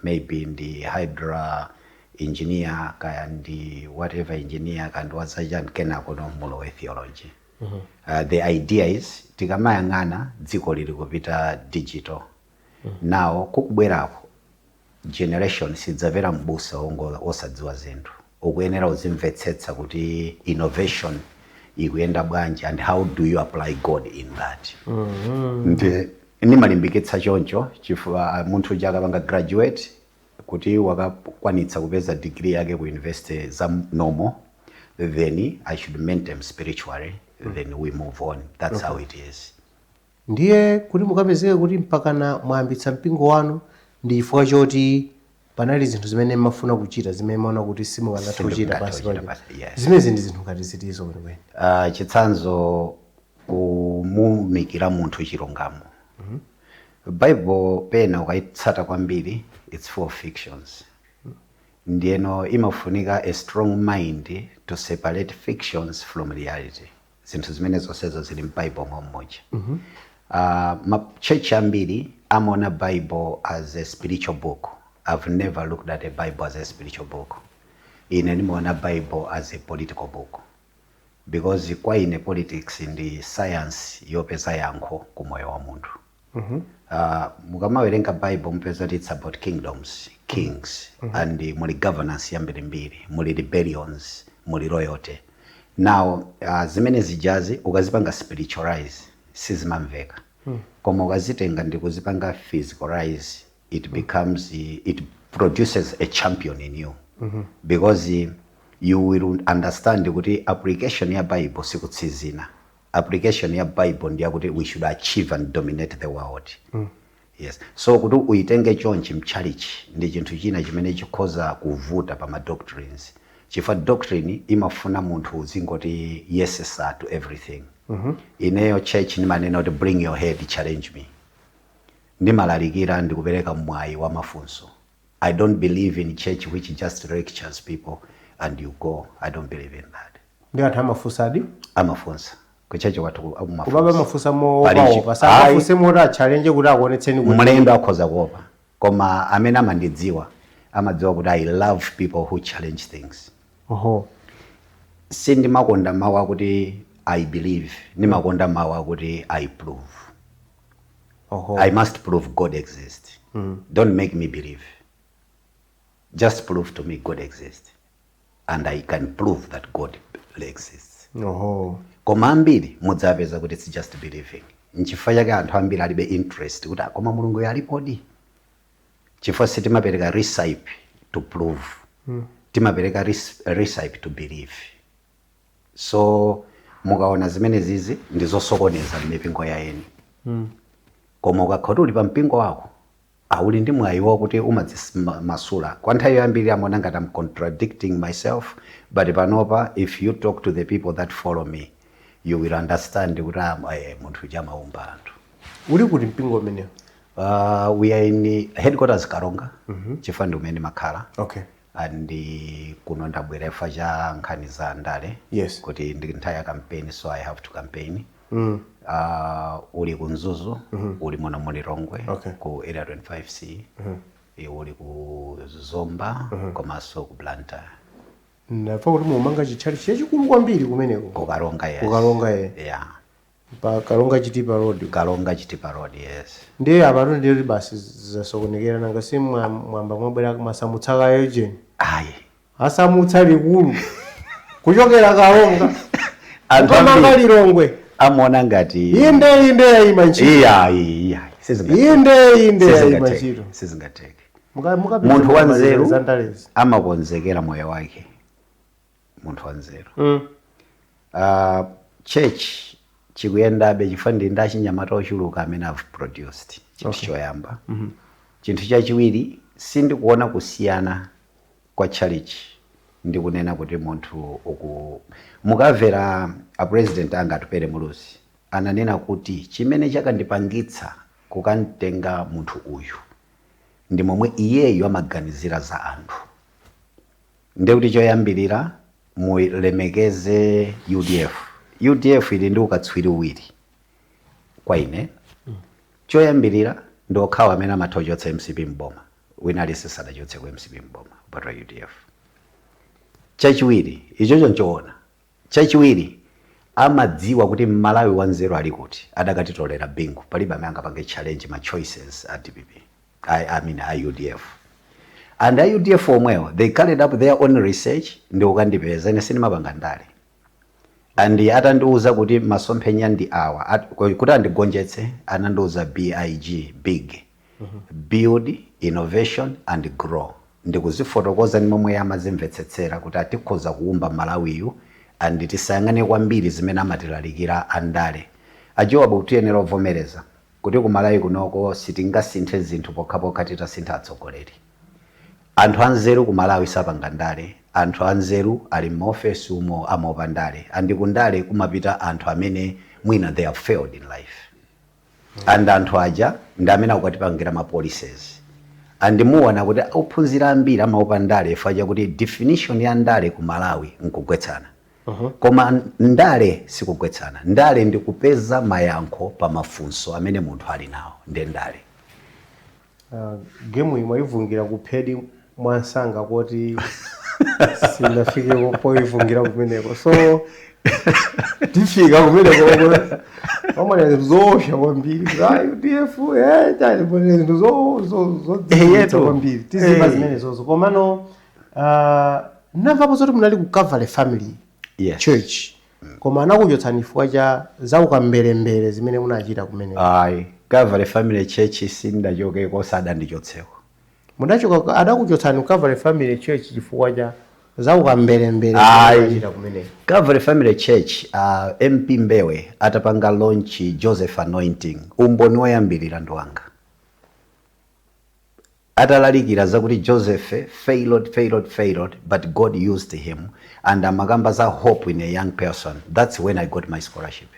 maybe ndi hydro engineer, kaya ndi whatever engineer, kaya ndi wazachani, kenako no mulowe theology. The idea is, tikamayang'ana dziko lili kupita digital now, kukubwerako generation sidzamvera mbusa wongo osadziwa zinthu. Ukuyenera uzimvetsetsa kuti innovation ikuyenda bwanji and how do you apply God in that. Ndi ndimalimbikitsa choncho chifukwa munthu uja akapanga graduate, kuti wakakwanitsa kupeza degree yake ku university za normal, then I should mentor him spiritually, then we move on. That's how it is. Ndiye kuti mukapezeke kuti mpakana mwayambitsa mpingo wanu, ndi chifukwa choti panali zinthu zimene mmafuna kuchita zimene maona kuti simukanatha kuchita Sindingathe pansi kuchita pake. pansi, yes. Zimenezi ndi zinthu ngati zitizo kwenikweni? Chitsanzo, kumumikira munthu chilungamo. Bible pena ukayitsata kwambiri, it's full of fictions. Ndiyeno imafunika a strong mind to separate fictions from reality. Zinthu zimene zonsezo zili m'Bible mommoja. Ma church ambiri amaona Bible as a spiritual book. I've never looked at a Bible as a spiritual book. Ine ndimaona Bible as a political book, because kwa ine politics ndi science yopeza yankho ku moyo wa munthu. Mukamawerenga Bible mupeza kuti it's about kingdoms, kings, and muli governance yambirimbiri, muli rebellions, muli loyalty. Now zimene zijazi ukazipanga spiritualize sizimamveka, koma ukazitenga ndi kuzipanga physicalize, it becomes, it produces a champion in you, because you will understand kuti application ya Bible sikutsinzina. Application ya Bible ndiyakuti we should achieve and dominate the world. Yes, so kuti uyitenge chonchi mchalichi ndi chinthu china chimene chikhoza kuvuta pa ma doctrines, chifukwa doctrine imafuna munthu uzingoti yes sir to everything. Ineyo church ndimanena kuti, "Bring your head, challenge me." Ndimalalikira ndikupereka mwayi wa mafunso. I don't believe in church which just lectures people and you go. I don't believe in that. Ndi anthu amafunsadi? Amafunsa ku church kwathu, amafunsa. Kumabe amafunsa Pali moopaopa? Sangafunse moti achallenge kuti akuonetseni kuti Mlendo akhoza kuopa, koma amene amandidziwa amadziwa kuti I love people who challenge things. Sindimakonda mawu akuti "I believe", ndimakonda mawu akuti "I prove". I must prove God exists. Don't make me believe, just prove to me God exists, and I can prove that God exists. Koma ambiri mudzapeza kuti it's just believing. Nchifukwa chake anthu ambiri alibe interest kuti, "Ah, koma Mulungu alipodi?" Chifukwa sitimapereka recipe to prove, timapereka recipe to believe. So mukaona zimene zizi ndi zosokoneza m'mipingo ya eni, koma ukakhala uli pa mpingo wako, auli ndi mwayi wakuti umadzimasula. Kwa nthawi yambiri amaona ngati I'm contradicting myself, but panopa if you talk to the people that follow me, you will understand kuti munthu uja amaumba anthu. Uli kuti mpingo umenewo? We are in headquarters Karonga, chifukwa ndi umene makhala. And kuno ndabwera chifukwa cha nkhani za ndale, kuti ndi nthawi ya campaign, so I have to campaign. Uli ku Mzuzu, uli muno mu Lilongwe, ku Area 25C, uli ku Zomba, komanso ku Blantyre. Ndamva kuti mumanga chitchalitchi chachikulu kwambiri kumeneko. Ku Karonga, yes. Ku Karonga, eh. Yeah. Pa Karonga Chitipa Road. Karonga Chitipa Road, yes. Ndiye apatu ndiye basi zasokonekera, nanga si mwamba mwabwera masamutsa kayo jeni? Ayi. Asamutsa likulu kuchokera Karonga Anthu kukamanga ambiri Lilongwe. Amaona ngati Inde, inde, yayima ntchito. Iya, iya. Sizingatheke. Inde, inde, yayima Sizingatheke. ntchito. Sizingatheke. Mukapita Munthu wanzeru za ndalezi. amakonzekera moyo wake, munthu wanzeru. Church chikuyendabe chifukwa ndi achinyamata ochuluka amene have produced, chinthu choyamba. Chinthu chachiwiri, sindikuona kusiyana kwa church ndi kunena kuti munthu uku. Mukamvera a president anga Atupele Muluzi ananena kuti chimene chakandipangitsa kukamtenga munthu uyu ndi momwe iyeyo amaganizira za anthu. Ndekuti choyambirira mulemekeze UDF. UDF ili ndi ukatswiri uwiri kwa ine. Choyambirira, ndi okhawo amene amatha kuchotsa MCP mboma. Wina aliyense sadachotse ku MCP mboma kupatula UDF. Chachiwiri, ichocho nchoona. Chachiwiri, amadziwa kuti Mmalawi wanzeru ali kuti. Adakatitolera Bingu, palibe amene angapange challenge ma choices a DPP, I mean a UDF. And a UDF omwewo, they carried up their own research ndi kukandipeza. Ine sindimapanga ndale, and atandiuza kuti masomphenya ndi awa, kuti andigonjetse, anandiuza BIG, big, build, innovation and grow. Ndikuzifotokoza ndi momwe amazimvetsetsera kuti atikhoza kuumba Malawiyu, and tisayang'ane kwambiri zimene amatilalikira andale. Ajowabu, tiyenera kuvomereza kuti ku Malawi kunoko sitingasinthe zinthu pokhapokha titasintha atsogoleri. Anthu anzeru ku Malawi sapanga ndale. Anthu anzeru ali m'maofesi umo, amaopa ndale, and kundale kumapita anthu amene mwina they have failed in life, and anthu aja ndi amene akukatipangira ma policies. And muona kuti ophunzira ambiri amaopa ndale chifukwa chakuti definition ya ndale ku Malawi nkugwetsana. Koma ndale sikugwetsana. Ndale ndi kupeza mayankho pa mafunso amene munthu ali nawo, ndiye ndale. Game imwe ivungira kuphedi mwansanga kuti sinafike poivungira kumeneko, so tifika kumeneko. Pamene zinthu zoopsa kwambiri, UDF chani, zinthu zodziwitsa Yetu. kwambiri tizimva zimenezozo. Komano namvapo zoti munali ku Calvary Family Church, koma anakuchotsani chifukwa cha zaukamberembere zimene munachita kumeneko. Ayi, Calvary Family Church sindachokeko, sadandichotseko. Mudachoka, adakuchotsani ku Calvary Family Church chifukwa cha zaukamberembere Ayi. munachita kumeneko. Calvary Family Church, MP Mbewe atapanga launch Joseph Anointing, umboni woyambirira ndi wanga. Atalalikira zakuti Joseph failed, failed, failed, but God used him, and amakamba za hope in a young person, that's when I got my scholarship.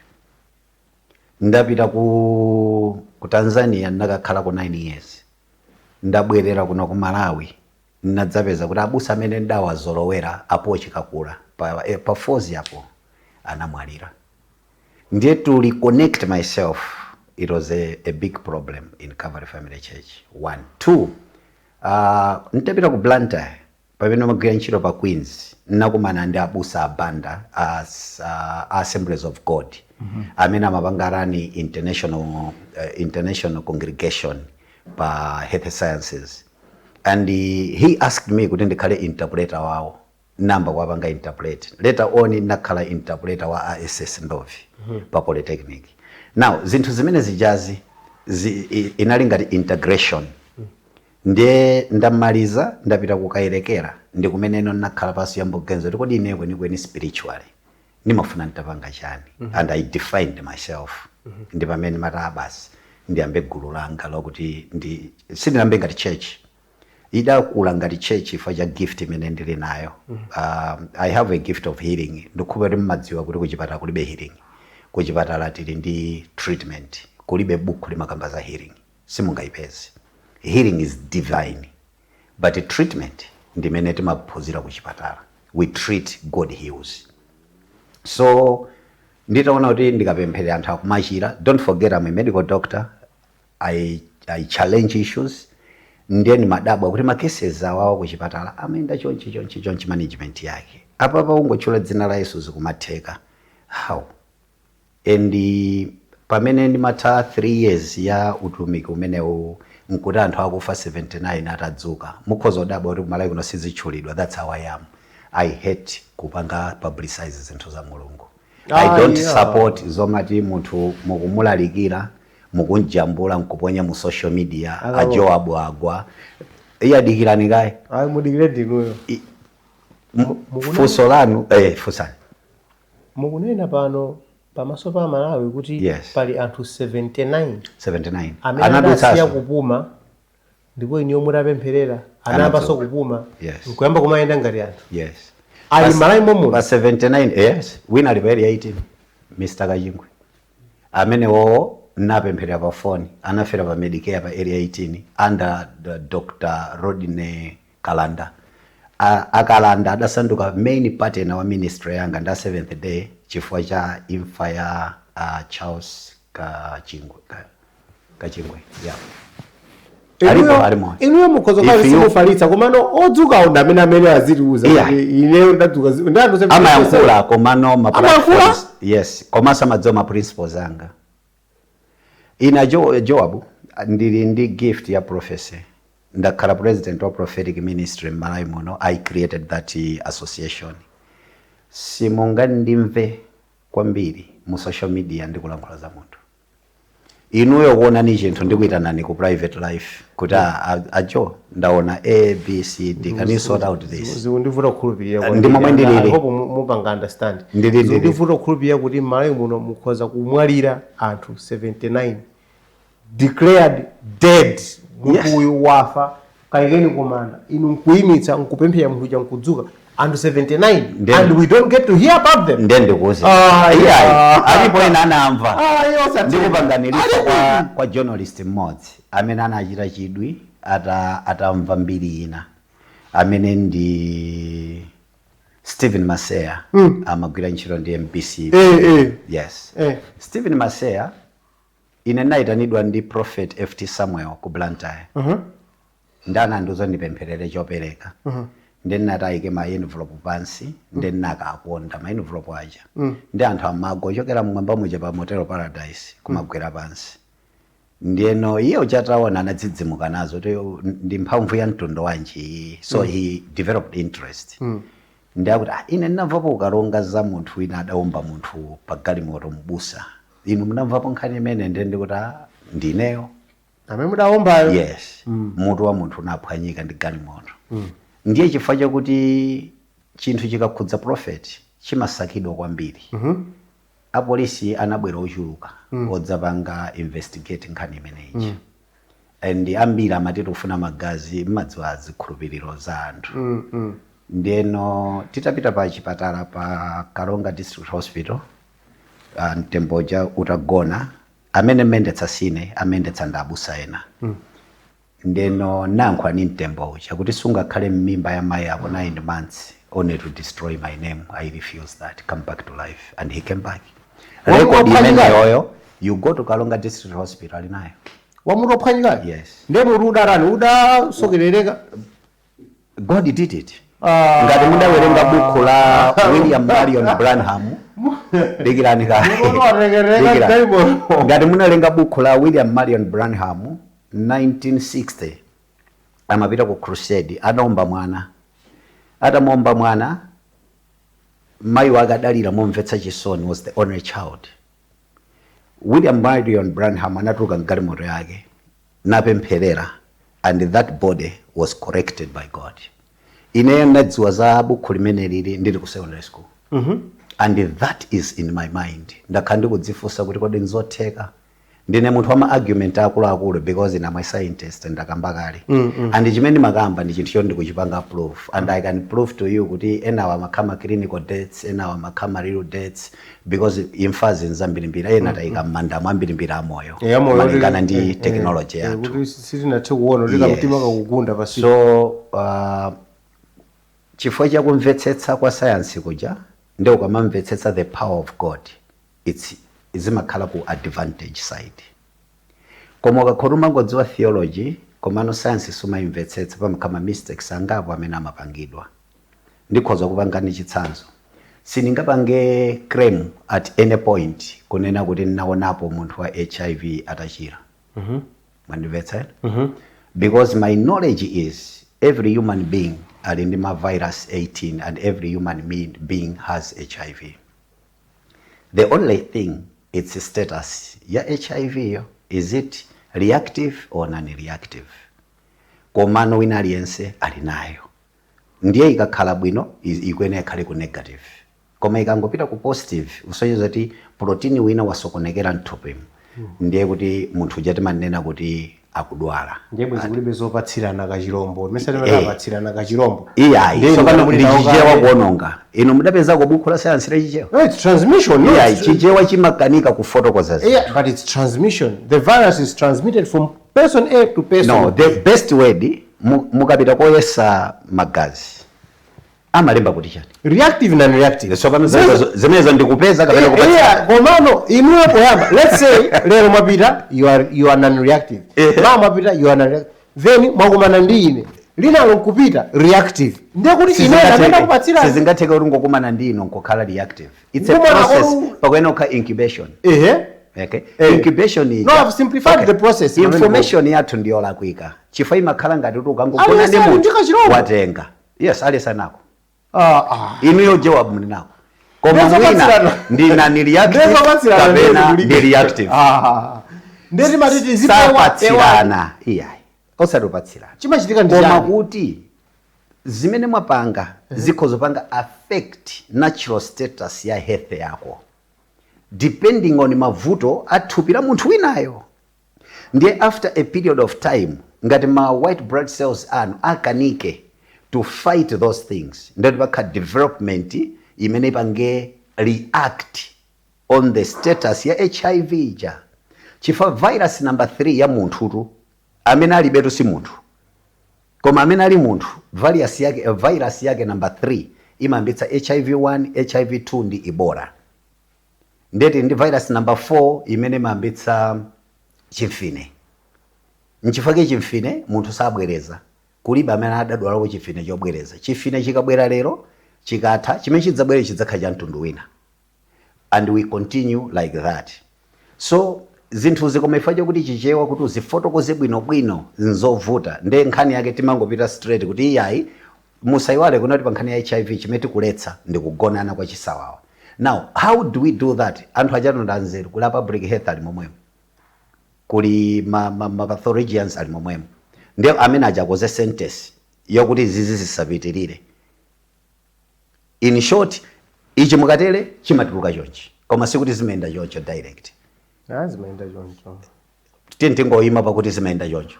Ndapita ku Tanzania, ndakakhala ku 9 years. Ndabwerera kuno ku Malawi, ndinadzapeza kuti abusa amene ndawazolowera apo Chikakula pa fozi apo anamwalira. Ndiye to reconnect myself, it was a big problem in Calvary Family Church. One, two, ntapita ku Blantyre, pamene amagwira ntchito pa Queens, nnakumana ndi abusa abanda as Assemblies of God amene amapanga run international congregation. Pa health sciences, and he asked me kuti ndikhale interpreter wawo. Namba kuwapanga interpret. Later on nakhala interpreter wa ASS Ndovi pa polytechnic. Now zinthu zimene zijazi inali ngati integration. Ndiye ndamaliza, ndapita kukayerekera, ndi kumeneno nakhala pasi yambogenza kuti kodi ine kwenikweni spiritually ndimafuna nditapanga chani? And I defined myself. Ndi pamene mati, "Ah, basi, ndiyambe gulu langa," lokuti ndi sindinambe ngati church, idakula ngati church chifukwa cha gift imene ndili nayo. I have a gift of healing. Ndikhupa kuti mmadziwa kuti kuchipatala kulibe healing. Kuchipatala tili ndi treatment. Kulibe buku limakamba za healing, simungayipeze. Healing is divine, but treatment ndimene timaphunzira kuchipatala. We treat, God heals. So nditaona kuti ndikapempherera anthu akumachira, don't forget I'm a medical doctor, I challenge issues. Ndiye ndimadabwa kuti ma cases awawa kuchipatala amayenda chonchi chonchi chonchi, management yake apapa ungotchula dzina la Yesu zikumatheka, how? And pamene ndimatha 3 years ya utumiki umenewu, nkuti anthu akufa 79 atadzuka. Mukhoza kudabwa kuti kumalawi kuno sizitchulidwa. That's how I am. I hate kupanga publicize zinthu za Mulungu. I don't support zomati munthu mukumulalikira, mukunjambula, nkuponya mu social media. Akalo. Ajoabu agwa, iyadikirani kaye. Ayi, mudikire ndinuyo. Funso lanu, funsani. Mukunena pano pamaso pa Malawi kuti Yes. pali anthu 79 79 amene adasiya anadutsanso kupuma, ndipo iniyo mutapempherera anayambanso Anadzuka. kupuma, Yes. nkuyamba kumayenda ngati anthu. Yes. Ali Malawi momuno? Pa 79, yes. Wina ali pa area 18, Mr Kachingwe. Amene wowo napempherera pa phone, anafera pa Medicare pa area 18 under the Dr Rodney Kalanda. Akalanda adasanduka main partner wa ministry yanga nda Seventh Day chifukwa cha imfa ya Charles Kachingwe, Kachingwe, yeah. Alipo, alimo. Inuyo mukhoza kukhala simufalitsa, komano odzukawo ndi amene azitiuza kuti ineyo ndadzuka ndi anthu 77. Amayankhula, komano ma Amayankhula? platforms, yes, komanso amadziwa ma principles anga. Ina Joabu, ndili ndi gift ya prophecy. Ndakhala president wa prophetic ministry m'Malawi muno. I created that association. Simungandimve kwambiri mu social media ndikulankhula za munthu. Inuyo kuonani chinthu, ndikuitanani ku private life kuti, "Ajo, ndaona A, B, C, D, can you sort out this?" Zikundivuta kukhulupirira. Ndi momwe ndilili. I hope mupanga understand. Ndili. Zikundivuta kukhulupirira kuti m'Malawi muno mukhoza kumwalira anthu 79, declared dead, munthu uyu wafa, kayikeni kumanda, inu nkuyimitsa, nkupemphera, munthu uja nkudzuka. Anthu 79 and we don't get to hear about them. Ndiye ndikuuze. Ah, Iyayi, yeah. alipo ena anamva. Ah, iye osati. Ndikupanganirisa kwa journalist mmodzi amene anachita chidwi atamva mbiri ina, amene ndi Stephen Maseya, amagwira ntchito ndi MBC. Yes. Stephen Maseya, ine nayitanidwa ndi Prophet FT Samuel ku Blantyre. Ndi anandiuza ndipempherere chopereka. Ndi ndinati ayike ma envelope pansi, ndi ndinakaponda ma envelope aja, ndi anthu amagwa ochokera mmwamba muja pa Motel Paradise kumagwera pansi. Ndiyeno iye uchataona anadzidzimuka nazo kuti ndi mphamvu ya mtundu wanji iyi. So he developed interest. Ndi akuti, "Ah, ine ndinamvapo ukalonga za munthu wina adawomba munthu pa galimoto, mbusa. Inu munamvapo nkhani imene?" Ndiye ndikuti, "Ah, ndineyo." Amene mudawombayo? Yes. Mutu wa munthu unaphwanyika ndi galimoto. Ndiye chifukwa chakuti chinthu chikakhudza prophet chimasakidwa kwambiri, apolisi anabwera ochuluka odzapanga investigate nkhani imeneyi, and ambiri amati tikufuna magazi. Mmadziwa zikhulupiriro za anthu. Ndiyeno titapita pa chipatala pa Karonga District Hospital, mtemboja utagona, amene mmendetsa sine, amendetsa ndi abusa ena. Ndeno nankhwa ni mtembo uja kuti, "Sungakhale m'mimba ya mayi ako 9 months only to destroy my name. I refuse that. Come back to life." And he came back. Record Wamutu imeneyoyo, you go to Karonga District Hospital, ali nayo. Wamutu ophwanyikayo? Yes. Ndiye mutu udatani? Udasokerereka? God did it. Ah. Ngati mudawerenga buku la William Marion Branham, dikirani ka Mutu watekereka Dikirani. galimoto. Ngati munawerenga buku la William Marion Branham. 1960 amapita ku crusade, anaomba mwana. Atamuomba mwana, mayi wake adalira momvetsa chisoni, was the only child. William Marion Branham anatuluka mgalimoto yake napempherera, and that body was corrected by God. Ineyo ndadziwa za bukhu limene lili ndili ku secondary school, and that is in my mind. Ndakhala ndikudzifunsa kuti kodi nzotheka? Ndine munthu wa ma argument akuluakulu because ine am a scientist, ndakamba kale, and chimene ndimakamba ndi chinthu choti ndikuchipanga proof, and I can prove to you kuti enawa amakhala clinical deaths, enawa amakhala real deaths, because imfazi nzambirimbiri. Ena tayika m'mandamo ambirimbiri amoyo amoyo. Malingana ndi technology yathu. Kuti sitinathe kuona kuti kamtima kakugunda pasi. So chifukwa chakumvetsetsa kwa sayansi kuja, ndi ukamamvetsetsa the power of God, it's zimakhala ku advantage side. Koma ukakhala umangodziwa theology komano science sumayimvetsetsa, pamakhala mistakes angapo amene amapangidwa. Ndikhoza kupangani chitsanzo. Sindingapange claim at any point kunena kuti ndinaonapo munthu wa HIV atachira. Mwandimvetsa? Because my knowledge is every human being ali ndi ma virus 18, and every human being has HIV. The only thing, its status ya HIV yo, is it reactive or non-reactive? Komano wina aliyense ali nayo. Ndiye ikakhala bwino, ikuyenera ikhale ku negative, koma ikangopita ku positive, usonyeza kuti protein wina wasokonekera mthupimo, ndiye kuti munthu uja timanena kuti akudwala. Ndiye bwezi kulibe zopatsirana kachirombo, mese timapatsirana kachirombo. Iyayi. Ndiye Tsopano muli ndi nawo Chichewa kale. kuononga. Inu mudapezako buku la sayansi la Chichewa? No, it's transmission. No, Iyayi, Chichewa chimakanika kufotokoza zinthu. Yeah, but it's transmission. The virus is transmitted from person A to person No, B. the best word, mukapita koyesa magazi amalemba kuti chani? Reactive, non-reactive. Tsopano zimenezo ndikupeza kapena kupatsirana? Yeah, komano inuyo poyamba, let's say lero mwapita, you are non-reactive. Ma mwapita, you are non-reactive. Then mwakumana ndi ine, linalo nkupita reactive. Ndiye kuti ine ndapenda kupatsirana. Sizingatheke kuti ngokumana ndi ino nkukhala reactive. It's a Kumana process. pakuyenera kukhala incubation. Okay. Incubation No, I've simplified the process. Information yathu ndiyolakwika chifukwa imakhala ngati kuti ukangogona Aliyense ndi ali munthu ndi kachirombo. watenga. Yes, aliyense anako. Ah, ah. Inuyo joab muli nako, koma Ndizo mwina patsirana. ndi non reactive Ndizopatsirana. kapena ndi reactive. Ah. Ndiye timati tizipewa. Sapatsirana, iyayi, osati upatsirana. Chimachitika ndi Koma chani? kuti zimene mwapanga zikhoza panga affect natural status ya health yako depending on mavuto a thupi la munthu winayo. Ndiye after a period of time, ngati ma white blood cells anu akanike to fight those things, ndeti pakha development imene ipange react on the status ya HIV ija, chifukwa virus number 3 ya munthutu amene alibetu si munthu, koma amene ali munthu, virus yake number 3 imayambitsa HIV 1, HIV 2 ndi Ebola. Ndeti ndi virus number 4 imene imayambitsa chimfine. Nchifukwa chimfine munthu sabwereza. Kulibe amene adadwalako chimfine chobwereza. Chimfine chikabwera lero, chikatha, chimene chidzabwere chidzakhala cha mtundu wina, and we continue like that. So zinthu zikoma chifukwa chokuti Chichewa kuti uzifotokoze bwinobwino nzovuta. Nde nkhani yake timangopita straight kuti iyayi, musayiwale kunati pa nkhani ya HIV chimene tikuletsa ndi kugonana kwa chisawawa. Now, how do we do that? Anthu achatonda anzeru, kuli a public health ali momwemo, kuli ma pathologians ali momwemo, ndiye amene achakoze sentence yokuti zizi zisapitirire. In short, ichi mukatere chimatuluka chonchi, koma sikuti zimayenda choncho direct. Ah, zimayenda choncho. Tiye tingoyima pakuti zimayenda choncho.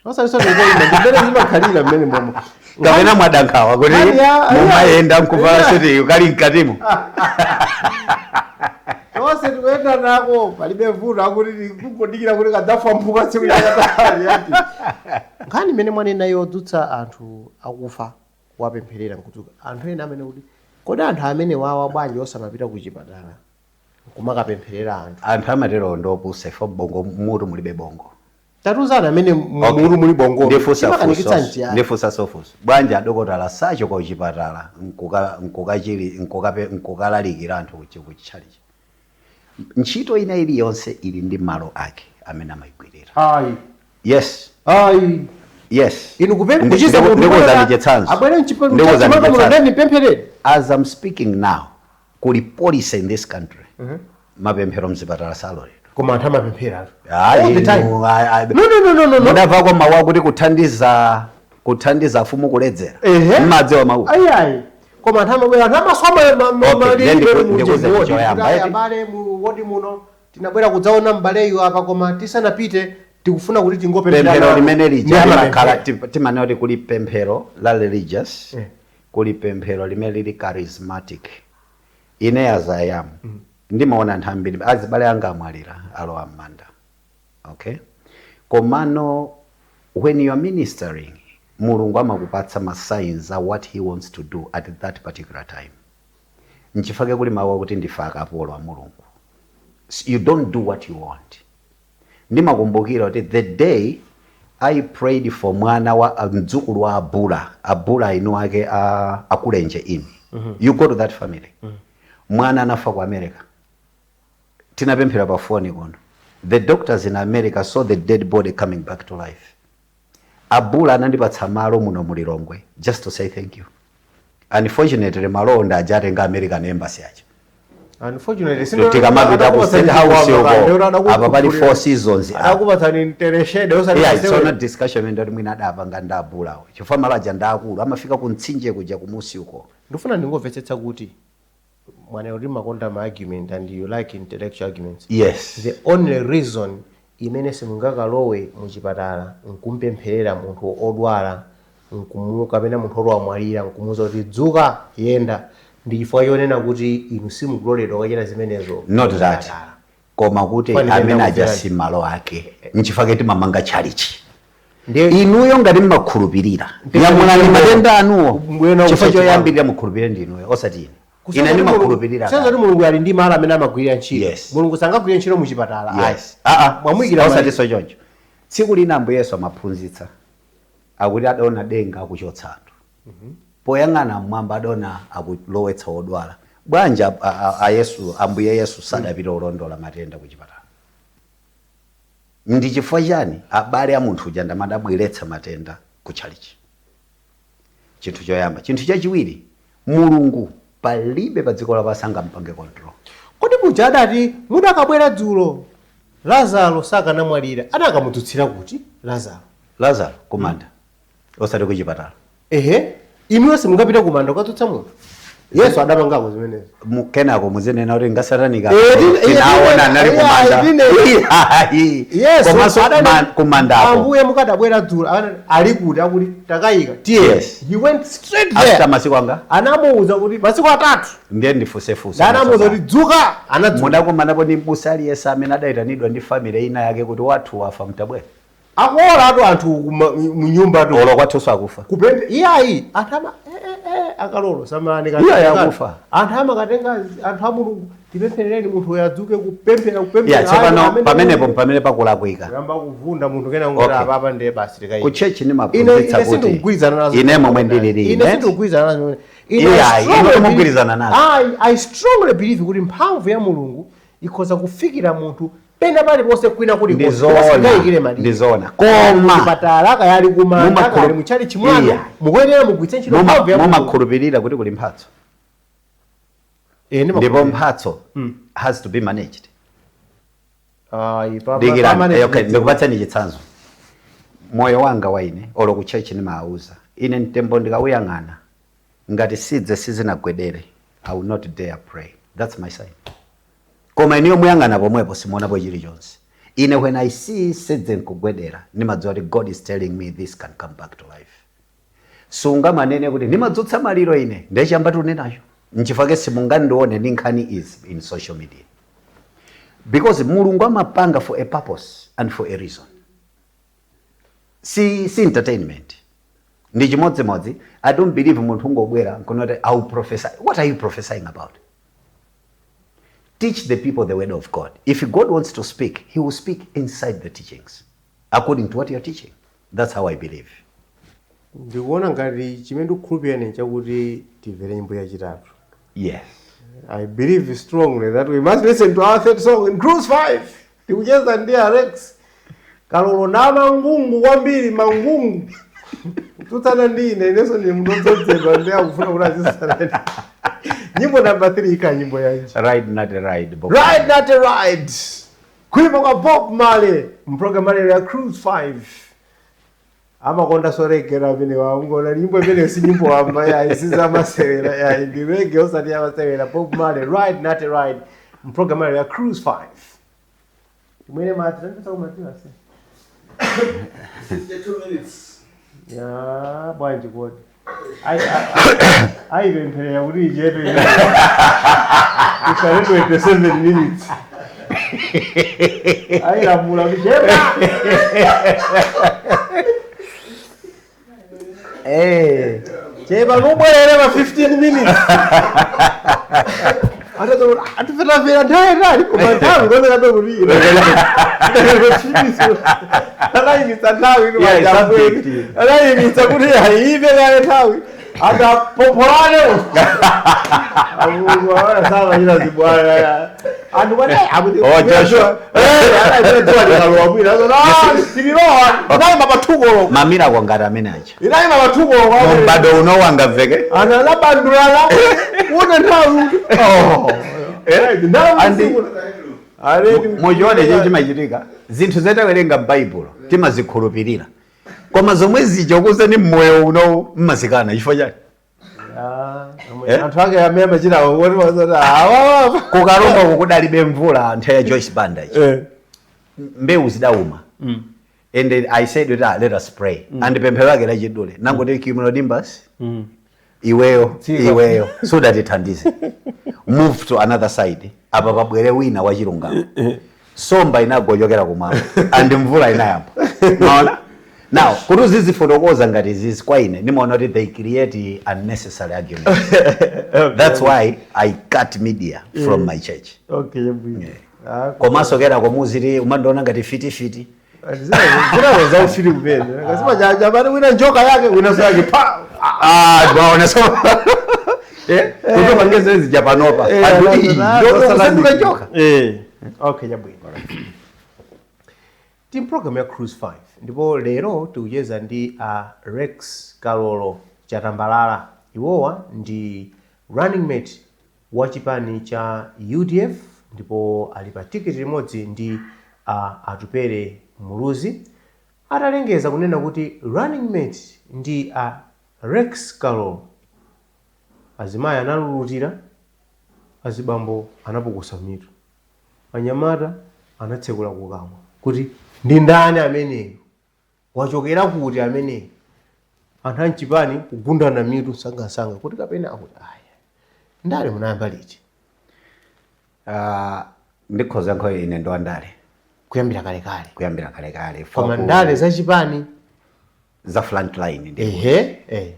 Osati ngoyima, ndimene zimakhalira mmene momo. Kapena mwadankhawa kuti mumayenda nkuvala suti kali mkatimo? Tonse tikuyenda nako, palibe vuto, akuti kungodikira kuti kadzafa mphuka tsiku yakatali yati. Nkhani imene mwanena yodzutsa anthu akufa, kuwapempherera nkudzuka, anthu ena amene kuti kodi anthu amene wawa bwanji osamapita ku chipatala nkumakapempherera anthu? Anthu amatero ndopusa ifo, bongo mutu mulibe bongo. Tatuzana amene mutu muli bongo. Ndifunsa Chimakanikitsa funso. nchiyani? Ndifunsa sofunso, bwanji adokotala sachoka kuchipatala nkukachili nkukalalikira anthu kuchalichi? Ntchito ina iliyonse ili ndi malo ake amene amayigwirira. Ayi. Yes. Ayi. Yes. Inu kuchiza munthu Ndikuwuzani chitsanzo. Abwere Ndikuwuzani mchipatala chitsanzo. ndani pempherere. As I'm speaking now, kuli policy in this country, mapemphero mzipatala saloledwa. Koma anthu amapemphera Ayi, all the time. inu, ayi, ayi. No, no, no, no, no, no. Mudamvako mawu akuti kuthandiza afumu kuledzera? Ehe. Mmadziwa mawu? Ayi, ayi, koma anthu amabwera, anthu amasoma. Okay, then ndikuwuzani choyamba, eti? Abale, mu wodi muno tinabwera kudzaona m'baleyu apa, koma tisanapite tikufuna kuti tingopemphera Pemphero nawo. limene Ndi lija limakhala amapemphera. timanena kuti kuli pemphero la religious, kuli pemphero limene lili charismatic. Ine, as I am, ndimaona anthu ambiri, azibale anga amwalira, alowa m'manda, okay? Komano when you are ministering, Mulungu amakupatsa ma signs a what He wants to do at that particular time. Nchifukwa kuli mawu akuti ndife akapolo a Mulungu. You don't do what you want. Ndimakumbukira kuti the day I prayed for mwana wa mdzukulu wa Abula, Abula inu ake a akulenje ini, you go to that family, mwana anafa ku America, tinapemphera pa foni kuno. The doctors in America saw the dead body coming back to life. Abula anandipatsa malo muno mulilongwe just to say thank you. Unfortunately, malowo ndaja atenga American Embassy aja. Unfortunately, Tikamapita ku State House uko, apa pali Four Seasons apa. Adakupatsani mtereshede osati Yeah, it's masewera. not discussion imene ndoti mwina adapanga ndabulawo, chifukwa malo aja ndaakulu, amafika ku mtsinje kuja kumusi uko. Ndifuna ndingomvetsetsa kuti mwana kuti makonda ma argument and you like intellectual arguments. Yes. The only reason imene simungakalowe muchipatala nkumpempherera munthu odwala kapena munthu odwala mwalira nkumuwuza kuti dzuka, yenda, ndi chifukwa chonena kuti inu simukuloledwa kukachita zimenezo Not that, muchipatala. koma kuti Fani amene pena aja kumverani. si malo ake. Nchifukwa timamanga tchalichi. Ndiye Inuyo ngati mmakhulupirira, Ndiye nyamulani matenda anuwo. Mbwena Chifukwa kusachi choyambirira mukhulupirire ndinuyo, osati ine. Ine ndimakhulupirira. Kusenzati Mulungu ali ndi malo amene amagwirira ntchito. Yes. Mulungu sangagwire ntchito muchipatala, ayi. Yes. Ah, ah. Mwamuyikira Osati so choncho. Tsiku lina Ambuye Yesu amaphunzitsa, akuti adaona denga akuchotsa anthu, poyang'ana mmwamba adaona akulowetsa odwala. Bwanji a Yesu, Ambuye Yesu sadapita kulondola matenda kuchipatala? Ndi chifukwa chani abale a munthu uja ndamadabweretsa matenda kutchalichi? Chinthu choyamba. Chinthu chachiwiri, Mulungu palibe pa dziko lapansi angampange control. Kodi muja adati mudakabwera dzulo Lazaro sakanamwalira, adakamudzutsira kuti Lazaro? Lazaro kumanda, osati kuchipatala. Ehe, inuyo simungapita kumanda kukadzutsa munthu? Yesu adamangako zimenezo? Kenako muzinena kuti ngasatanika. Eh, Tinaona anali kumanda. Iyayi. Yesu Komanso kumandako. Ambuye, mukadabwera dzulo ali kuti? Akuti takayika tiye. Yes. He went straight there. After masiku anga? Anamuwuza kuti masiku 3. Ndiye ndifunsefunse. Anamuwuza kuti dzuka, anadzuka. Mudakumanapo ndi mbusa aliyense amene adayitanidwa ndi family ina yake kuti wathu wafa, mtabwera? Akuola atu anthu mu nyumba tu. Olo kwathunso akufa. Kupembe iyayi, anthu ama akalolo samalani. Iyayi, akufa. Anthu amakatenga anthu a Mulungu, tipempherereni munthu uyu adzuke, kupemphera, kupemphera. Ya, tsopano Ayi, amene pamenepo pamene pakulakwika. Kuyamba kuvunda munthu kena ngoti apapa ndiye basi tikayi. Ku church ine ndimaphunzitsa ine kuti sindikugwirizana nazo. Ine momwe ndilili Ine ine. sindikugwirizana nazo. Ine Iyayi, I strongly ine believe- mugwirizana nazo. I strongly believe kuti mphamvu ya Mulungu ikhoza kufikira munthu pena paliponse, kwina kulikonse. Ndizoona, Singayikire malire. Ndizoona. Koma Kuchipatala, kayali kumanda, kayali muchali chimwano, Iya. mukuyenera mugwiritse ntchito mphamvu ya Mulungu. Mumakhulupirira kuti kuli mphatso? Eh, Ndipo mphatso has to be managed. Ayi, Dikirani, pa management. okay, ndikupatsani chitsanzo. Moyo wanga wa ine, olo ku church ndimawuza, ine mtembo ndikawuyang'ana, ngati sidze sizinagwedere, I will not dare pray. That's my sign. Koma iniyo muyang'ana pomwepo simuonapo chilichonse. Ine when I see sidze nkugwedera, ndimadziwa kuti God is telling me this can come back to life. Sungamanene kuti ndimadzutsa maliro ine, ndechamba tunenacho. Nchifukwa simungandione ndi nkhani izi in social media, because Mulungu amapanga for a purpose and for a reason. Si entertainment. Ndi chimodzimodzi, I don't believe munthu ungobwera nkunoti I will prophesy. What are you prophesying about? Teach the people the word of God. If God wants to speak, He will speak inside the teachings according to what you're teaching. That's how I believe. Ndikuona ngati chimene ndikukhulupirira ni chakuti timvere nyimbo yachitatu. Yes. I believe strongly that we must listen to our third song in Cruise 5. Tikucheza ndi Alex. Kalolo na mangungu kwambiri, mangungu kutsutsana ndi ine. Inenso ndi munthu wodzozedwa, ndi akufuna kuti azitsutsana ndi. Nyimbo namba 3 ikhala nyimbo yanji? Ride Natty Ride, Bob. Ride Natty Ride, kuimba kwa Bob Marley mpulogalamu lero ya Cruise 5. Amakonda so reggae amene wangona nyimbo imene si nyimbo wamba yayi, sizamasewera yayi, ndi reggae osati yamasewera. Bob Marley, Ride Natty Ride, mpulogalamu lero ya Cruise 5. Imwene mati tandisa kumadziwa se. 52 minutes. Ya bwanji kodi ayipempherera kuti ichepe ikhale 27 minutes, ayilamula kuti chepa. Chepa nubwerere pa 15 minutes. Atufetafera nthawi itali, koma nthawi ikuonekabe kuti anayimitsa nthawi. Yeah, subject. Anayimitsa kuti ayipe kale nthawi akapopolane samachita zibwana anthu. Oh, Joshua. Likalowa bwina sililowa, inayima pathukolo. Mamira ngati amene aja. Inayima pathukolo. Mumbado uno wangaveke. Ana anabandulana una nthawi. Muchione chii chimachitika, zinthu zetawerenga m'Baibulo timazikhulupirira, koma zomwe zija kuzani mmoyo uno mmazikana. Chifukwa chani? Eh? Anthu ake amene amachitawo woti wazati awawa. Kukalonga kukudalibe mvula nthawi ya Joyce Banda ichi, mbewu zidauma, and I said that, "Let us pray," and pemphero lake lachidule nangoti, "Cumulonimbus iweyo, Tsika. iweyo sudatithandize, move to another side, apa pabwere wina wachilungamo." Somba inagochokera kumwamba and mvula inayamba. Maona now kuti uzizifotokoza ngati zizi, kwa ine nimaona kuti they create unnecessary arguments. That's why I cut media from my church. Okay, bwino. Komanso kenako muziti umandiona ngati fitifiti. Zinazo zaufiti kumene kasima chapati wina njoka yake, wina so yake pa. Ah, maona, so kuti upange zija panopa anthu, "Ii, njoka, njoka." Okay, chabwino. Team program ya Cruise 5, ndipo lero tikucheza ndi a Rex Kalolo Chatambalala. Iwowa ndi running mate wa chipani cha UDF, ndipo ali pa tiketi limodzi ndi a Atupere Muluzi. Atalengeza kunena kuti running mate ndi a Rex Kalolo, azimayi analulutira, azibambo anapukusa mitu, anyamata anatsekula kukamwa kuti ndi ndani ameneyo, wachokera kuti ameneyo? Anthu amchipani kugundana mitu msangasanga kuti kapena akuti aya ndale munayamba liti? Ah, ndikhoza nkhoyo, ine ndo andale. Kuyambira kalekale? Kuyambira kalekale. Koma ndale zachipani? Za frontline ndi ehe eh.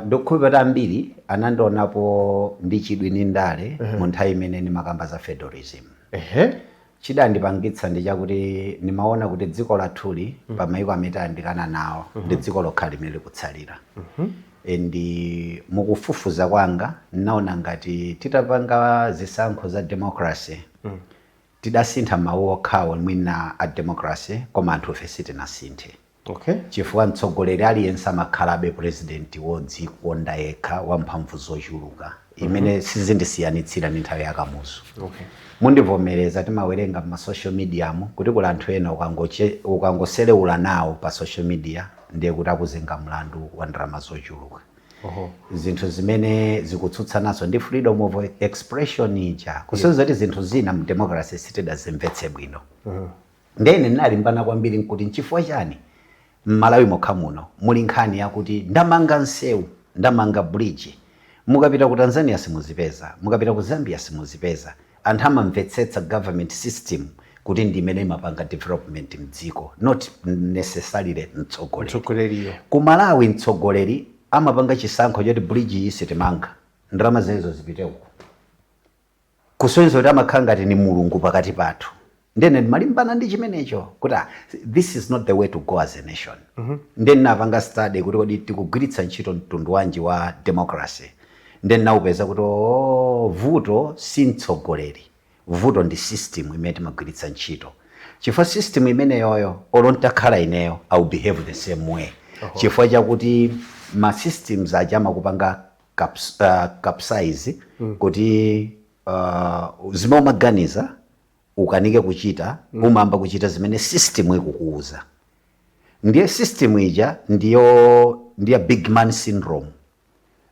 Ndikukhulupirira ambiri anandionapo ndi chidwi ndi ndale mu nthawi imene ndimakamba za federalism. Chidandipangitsa ndi chakuti nimaona kuti dziko lathuli pa mayiko amene tayandikana nawo ndi dziko lokha limene likutsalira, and mukufufuza kwanga naona ngati titapanga zisankho za democracy, tidasintha mawu okhawo mwina a democracy, koma anthu ife sitinasinthe, chifukwa mtsogoleri aliyense amakhalabe president wodzikonda yekha, wamphamvu zochuluka, imene sizindisiyanitsira ndi nthawi yakamuzu. Mundivomereza, timawerenga ma social media mu kuti kuli anthu ena ukangoselewula nawo pa social media ndiye kuti akuzenga mlandu wa ndalama zochuluka, zinthu zimene zikutsutsanaso ndi freedom of expression ija, kusonyeza kuti zinthu zina mu democracy sitidazimvetse bwino. Ndene ndinalimbana kwambiri nkuti nchifukwa chani m'Malawi mokha muno muli nkhani yakuti ndamanga nsewu, ndamanga bridge? Mukapita ku Tanzania simuzipeza, mukapita ku Zambia simuzipeza. Anthu amamvetsetsa government system kuti ndi imene imapanga development mdziko, not necessarily mtsogoleri. Mtsogoleriyo. Ku Malawi mtsogoleri amapanga chisankho choti bridge iyi sitimanga, ndalama zimenezo zipite uku, kusonyeza kuti amakhala ngati ni Mulungu pakati pathu. Ndene ndimalimbana ndi chimenecho kuti, ah, this is not the way to go as a nation. Then napanga study kuti kodi tikugwiritsa ntchito mtundu wanji wa democracy. Then naupeza kuti, oh, vuto si mtsogoleri, vuto ndi system imene timagwiritsa ntchito. Chifukwa system imeneyoyo, olo ntakhala ineyo, I will behave the same way, chifukwa chakuti ma systems aja amakupanga capsize kuti zimene umaganiza ukanike kuchita, umayamba kuchita zimene system ikukuuza. Ndiye system ija ndiyo big man syndrome.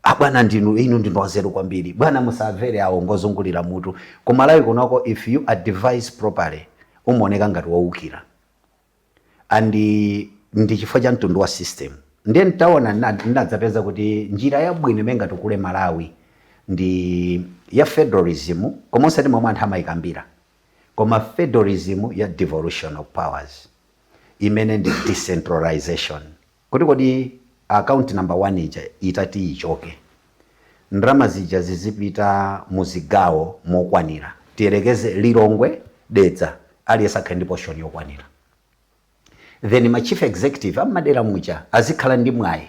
"Ah, bwana, ndinu, inu ndinu wanzeru kwambiri bwana, musamvere awo, ngozungulira mutu." Kumalawi kunoko, if you advise properly, umaoneka ngati wowukira, and ndi chifukwa cha mtundu wa system. Ndiye ntaona ndinadzapeza kuti njira yabwino imene ingatukule Malawi ndi ya federalism, koma osati momwe anthu amayikambira, koma federalism ya devolution of powers, imene ndi decentralization. Kuti kodi account number one ija itati ichoke, ndalama zija zizipita muzigawo mokwanira. Tiyerekeze Lilongwe, Dedza, aliyense akhale ndi portion yokwanira. Then ma chief executive amadera muja azikhala ndi mwayi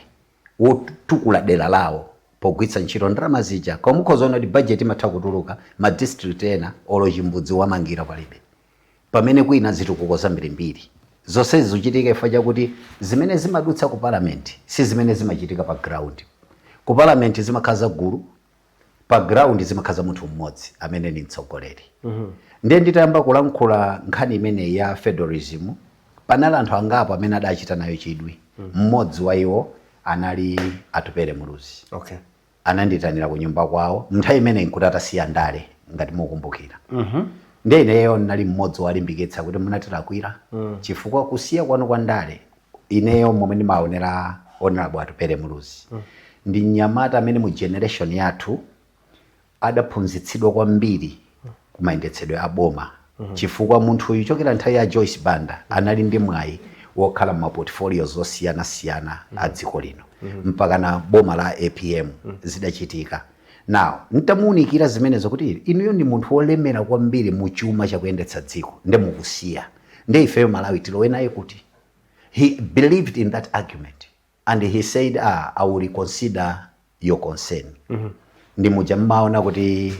wotukula dera lawo pogwiritsa ntchito ndalama zija. Koma mukhoza kuona kuti budget imatha kutuluka, ma district ena olo chimbudzi wamangira palibe, pamene kwina zitukuko zambirimbiri. Zonsezi zikuchitika chifukwa chakuti zimene zimadutsa ku parliament si zimene zimachitika pa ground. Ku parliament zimakhala za gulu, pa ground zimakhala za munthu mmodzi amene ni mtsogoleri. Ndiye nditayamba kulankhula nkhani imeneyi ya federalism, panali anthu angapo amene adachita nayo chidwi. Mmodzi wa iwo anali Atupele Muluzi. Ananditanira ku nyumba kwawo nthawi imene nkuti atasiya ndale, ngati mukumbukira. Ndiye ineyo ndinali mmodzi walimbikitsa kuti munatilakwira, chifukwa kusiya kwanu kwa ndale, ineyo momwe ndimaonera Honorable Atupele Muluzi, ndi mnyamata amene mu generation yathu adaphunzitsidwa kwambiri kumayendetsedwe a boma, chifukwa munthu uyu chokera nthawi ya Joyce Banda anali ndi mwayi wokhala ma portfolios osiyanasiyana a dziko lino, mpaka na boma la APM zidachitika. Now ntamuunikira zimenezo kuti inuyo ndi munthu wolemera kwambiri mu chuma chakuyendetsa dziko, nde mukusiya, nde ifeyo Malawi tilowe naye kuti? He believed in that argument and he said, "Ah, I will reconsider your concern." Ndi muja mmaona kuti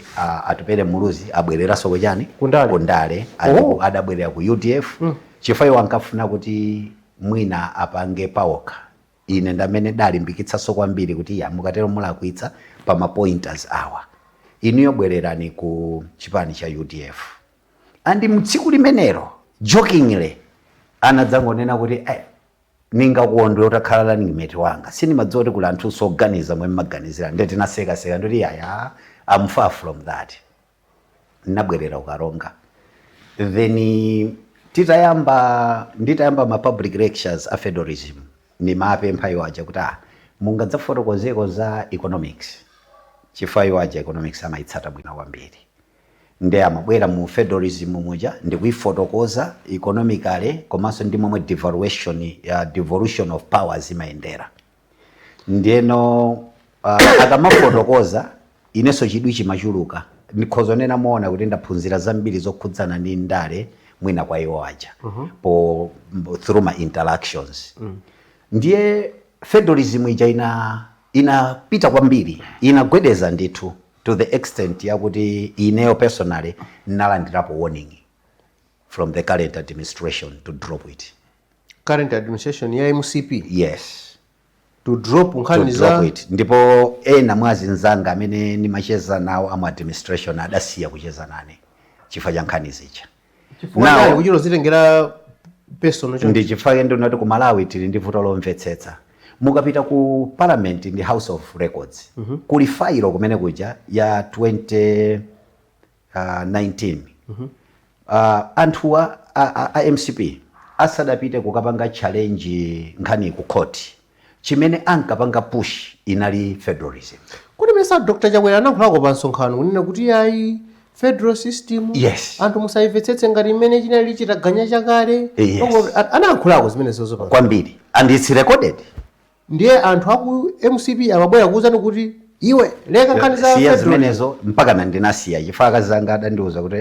Atupele Muluzi abwereranso kuchani? Kundale. Kundale. Oh. Adabwerera ku UDF chifukwa iwo ankafuna kuti mwina apange paokha. Ine ndamene dalimbikitsanso kwambiri kuti ya, mukatero mulakwitsa pa ma pointers awa, inuyo bwererani ku chipani cha UDF. And mtsiku limenelo, jokingly, anadzangonena kuti, "Eh, ningakondwe utakhala running mate wanga, sindimadziwa kuti kuli anthu soganiza mwe mmaganizira." Ndiye tinasekaseka, ndoti yaya, I'm far from that. Ndinabwerera kuKaronga. Then nditayamba ma public lectures a federalism, nimapempha iwo aja kuti, ah, mungadzafotokozeko za economics, chifukwa iwo aja economics amayitsata bwino kwambiri. Ndiye amabwera mu federalism muja ndikuifotokoza economically, komanso ndi momwe devaluation ya devolution of powers imayendera. Ndiyeno akamafotokoza, inenso chidwi chimachuluka. Ndikhoza nena moona kuti ndaphunzira zambiri zokhudzana ndi ndale mwina kwa iwo aja po through my interactions. Ndiye federalism ija inapita kwambiri, inagwedeza ndithu, to the extent yakuti ineyo personally nalandirapo warning from the current administration to drop it. Current administration ya MCP? Yes. To drop To nkhani drop za it. Ndipo ena mwa azinzanga amene ndimacheza nawo amu administration adasiya kucheza nane chifukwa cha nkhani zija. Chifukwa chani kuchita zitengera personal choncho? Ndi chifukwa ndinati ku Malawi tili ndi vuto lomvetsetsa. Mukapita ku parliament ndi House of Records, kuli failo kumene kuja ya 2019, anthuwa a MCP asadapite kukapanga challenge nkhani ku court, chimene ankapanga push inali federalism. Kuti mesa Dr Chakwera anayankhulako pa msonkhano kunena kuti ayi, federal system anthu musayimvetsetse ngati imene chinali chitaganya chakale? Anayankhulako zimenezozo pa Kwambiri, and it's recorded. Ndiye anthu aku MCP amabwera kuwuzani kuti iwe leka nkhani za Siya federal. zimenezo. Mpaka na ndinasiya chifukwa akazi anga adandiuza kuti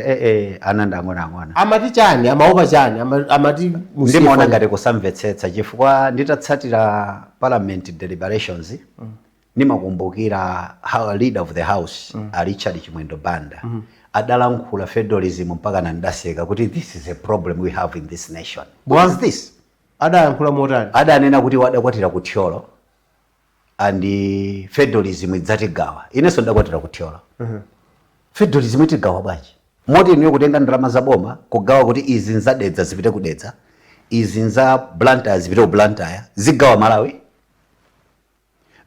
ana ndang'onoang'ono. Amati chani? Amaopa chani? Amati musiye Ndimaona foni? ngati kusamvetsetsa, chifukwa nditatsatira parliament deliberations. Nimakumbukira how leader of the house, a Richard Chimwendo Banda, adalankhula federalism mpaka nandaseka kuti this is a problem we have in this nation. What is this? Adayankhula motani? Adanena kuti wadakwatira ku Thyolo and federalism idzatigawa. Inenso ndakwatira ku Thyolo. Federalism itigawa bwanji? Moti inuyo kutenga ndalama za boma kugawa kuti izi nzadedza zipite kudedza, izi nza Blantyre zipite ku Blantyre, zigawa Malawi?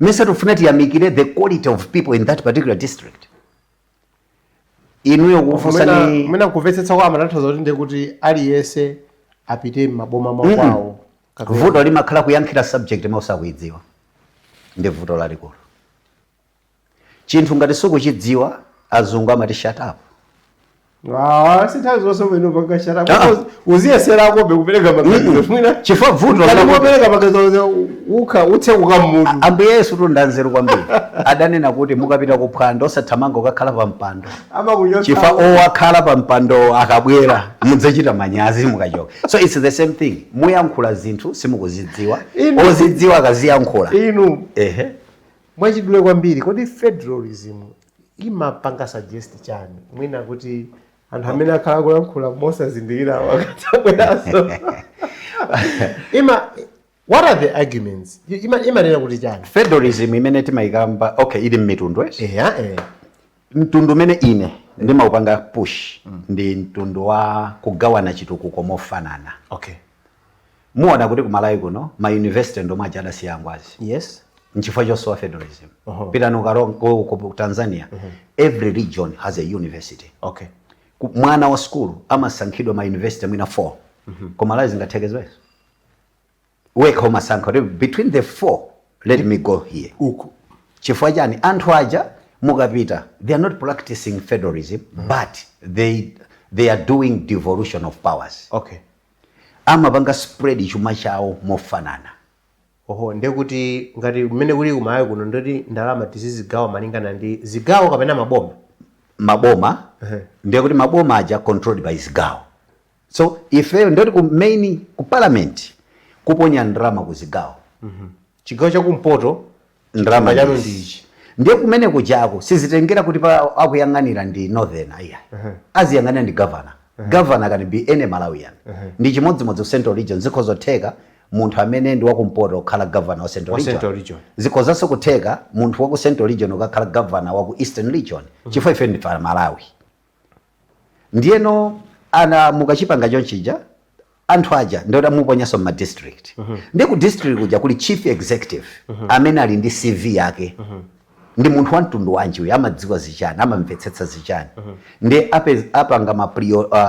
Mese tifuna tiyamikire the quality of people in that particular district. Inuyo kufunsani. Mwina nkumvetsetsa kwa amatanthauza kuti ndiye kuti aliyense apite m'maboma mwakwawo. Vuto limakhala kuyankhira subject imene usakuidziwa, ndi vuto lalikulu. Chinthu ngati sukuchidziwa, azungu amati shut up. Ah, si nthawi zonse mwene upanga shut up. Uziyeserakobe kupereka maganizo mwina. Chifukwa vuto Ngati mupereka maganizo ukha utsekuka mmutu. Ambuye Yesu tundanzeru kwambiri, adanena kuti mukapita kuphwando osathamanga ukakhala pa mpando, Amakunyotsa. chifukwa owakhala pa mpando akabwera mudzachita manyazi mukachoka. So it's the same thing, muyankhula zinthu simukuzidziwa, ozidziwa akaziyankhula. Inu, ehe. Mwachidule kwambiri, kodi federalism imapanga suggest chani? Mwina kuti anthu amene akhala kulankhula mosazindikira akatabweranso, ima what are the arguments? Imanena kuti chani? Federalism imene timayikamba, okay, ili mmitundu, eh? Eya, eh. Mtundu umene ine ndimaupanga push ndi mtundu wa kugawana chitukuko mofanana. Muona kuti kumalawi kuno ma university ndomwe aja adasiya angwazi. Nchifukwa chosowa federalism. Pitani ku Tanzania, every region has a university. Mwana wa skulu amasankhidwa ma university mwina 4. Koma Malawi zingatheke zimenezo? Wekha umasankha kuti between the four, let me go here. Uku. Chifukwa chani? Anthu aja mukapita, they are not practicing federalism, but they are doing devolution of powers. Amapanga spread chuma chawo mofanana. Oho, ndekuti ngati mmene kuli kumalawi kuno, ndoti ndalama tizizigawa malingana ndi zigawo kapena maboma? Maboma. Ndiye kuti maboma aja controlled by zigawo. So ifeyo ndoti ku main, ku parliament, kuponya ndalama ku zigawo. Chigawo chakumpoto, ndalama chanu ndizi. Ndi ichi. Ndiye kumene kujako sizitengera kuti pa akuyang'anira ndi northern, iya, aziyang'anira ndi governor. Governor can be any Malawian. Ndi chimodzimodzi ku Central Region, zikhozotheka munthu amene ndi wakumpoto kukhala governor wa Central Wa Region. Central Region. Zikhozanso kutheka munthu waku Central Region ukakhala governor waku Eastern Region, chifukwa ife ndife Malawi. Ndiyeno ana mukachipanga chonchija, anthu aja ndoti muponyanso ma district. Ndi ku district kuja kuli chief executive amene ali ndi CV yake, ndi munthu wa mtundu wanji uyu, amadziwa zichani, amamvetsetsa zichani. Ndi apanga ma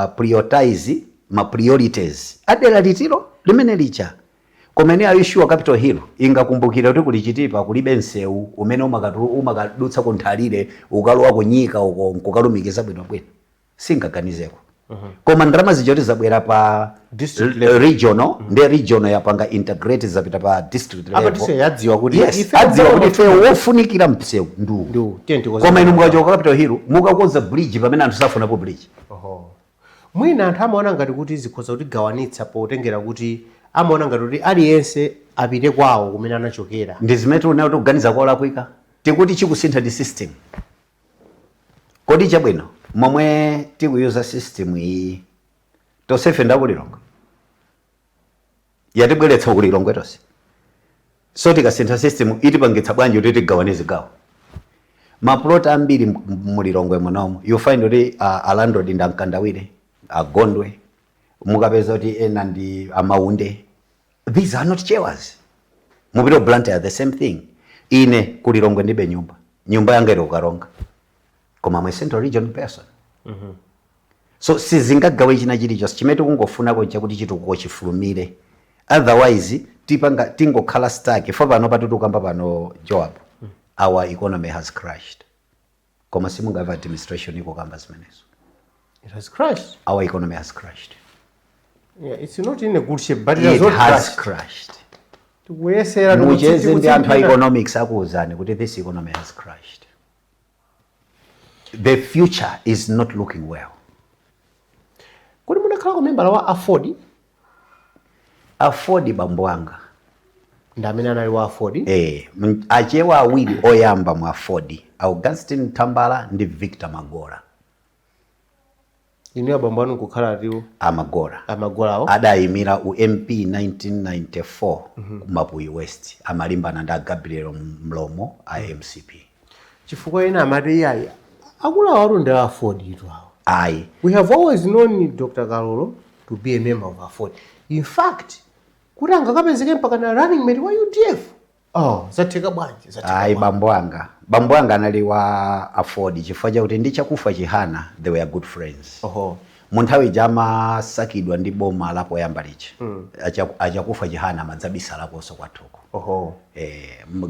prioritize, ma priorities adera litiro limene licha. Komene are you sure Capital Hill ingakumbukire kuti kuli Chitipa kulibe msewu umene umakadutsa kunthalire, ukalowa kunyika uko, nkukalumikiza bwinobwino? Singaganizeko. Koma ndalama zijoti zabwera pa district level. Regional, ndi regional yapanga integrate, zapita pa district Apa level. District yadziwa kuti yes, ife adziwa kumbali kuti ife wofunikira msewu ndu Ndu, tiye tikoze. Koma inu mukachoka Capital Hill mukakonza bridge pamene anthu safunapo bridge. Oho. Mwina anthu amaona ngati kuti zikhoza kutigawanitsa, potengera kuti amaona ngati kuti aliyense apite kwawo kumene anachokera. Ndi zimene tikuona kuti kuganiza kwalakwika. Tikuti chikusintha ndi system. Kodi chabwino, momwe tikuyuza system iyi, tonsefe ndakulilongwe, yatibweretsa kulilongwe tonse. So tikasintha system itipangitsa bwanji kuti tigawane zigawo? Maplot ambiri mulilongwe munomu, you find kuti a landlord ndi amkandawire, agondwe, mukapeza kuti ena ndi amaunde. These are not Chewas. Mupite ku Blantyre, the same thing. Ine kulilongwe ndibe nyumba, nyumba yanga ili kukaronga, koma I'm a Central Region person. So sizingagawe china chilichonse. Chimene tikungofunako nchakuti chitukuko chifulumire, otherwise tipanga tingokhala stuck. Fo pano patitukamba pano, Joab, our economy has crashed, koma simungava administration ikukamba zimenezo. It has crashed. Our economy has crashed. Yeah, it's not in a good shape, but it has it not has crashed. Crashed. Tikuyesera. Mucheze ndi anthu a economics, akuwuzani kuti this economy has crashed, the future is not looking well. Kodi munakhala ku membala wa AFORD? AFORD, bambo anga. Ndi amene anali wa AFORD. Achewa awiri oyamba mu AFORD, Augustine Tambala ndi Victor Magora. Inu abambo anu nkukhala atiwo? Amagora. Amagolawo. Adayimira u MP 1994 ku Mapuyi West, amalimbana ndi a Gabriel Mlomo a MCP. Chifukwa ena amati, iyayi, akuluawo atu ndi AFORD itu awo. Ayi. We have always known Dr. Kalolo to be a member of AFORD. In fact, kuti angakapezeke mpaka na running mate wa UDF, oh, zatheka bwanji? Zatheka Ayi. bwanji? Bambo anga anali wa AFORD chifukwa chakuti ndi Chakufa Chihana, they were good friends. Mu nthawi ija amasakidwa ndi boma lapoyamba licha, achakufa Chihana amadzabisalakonso kwathuko.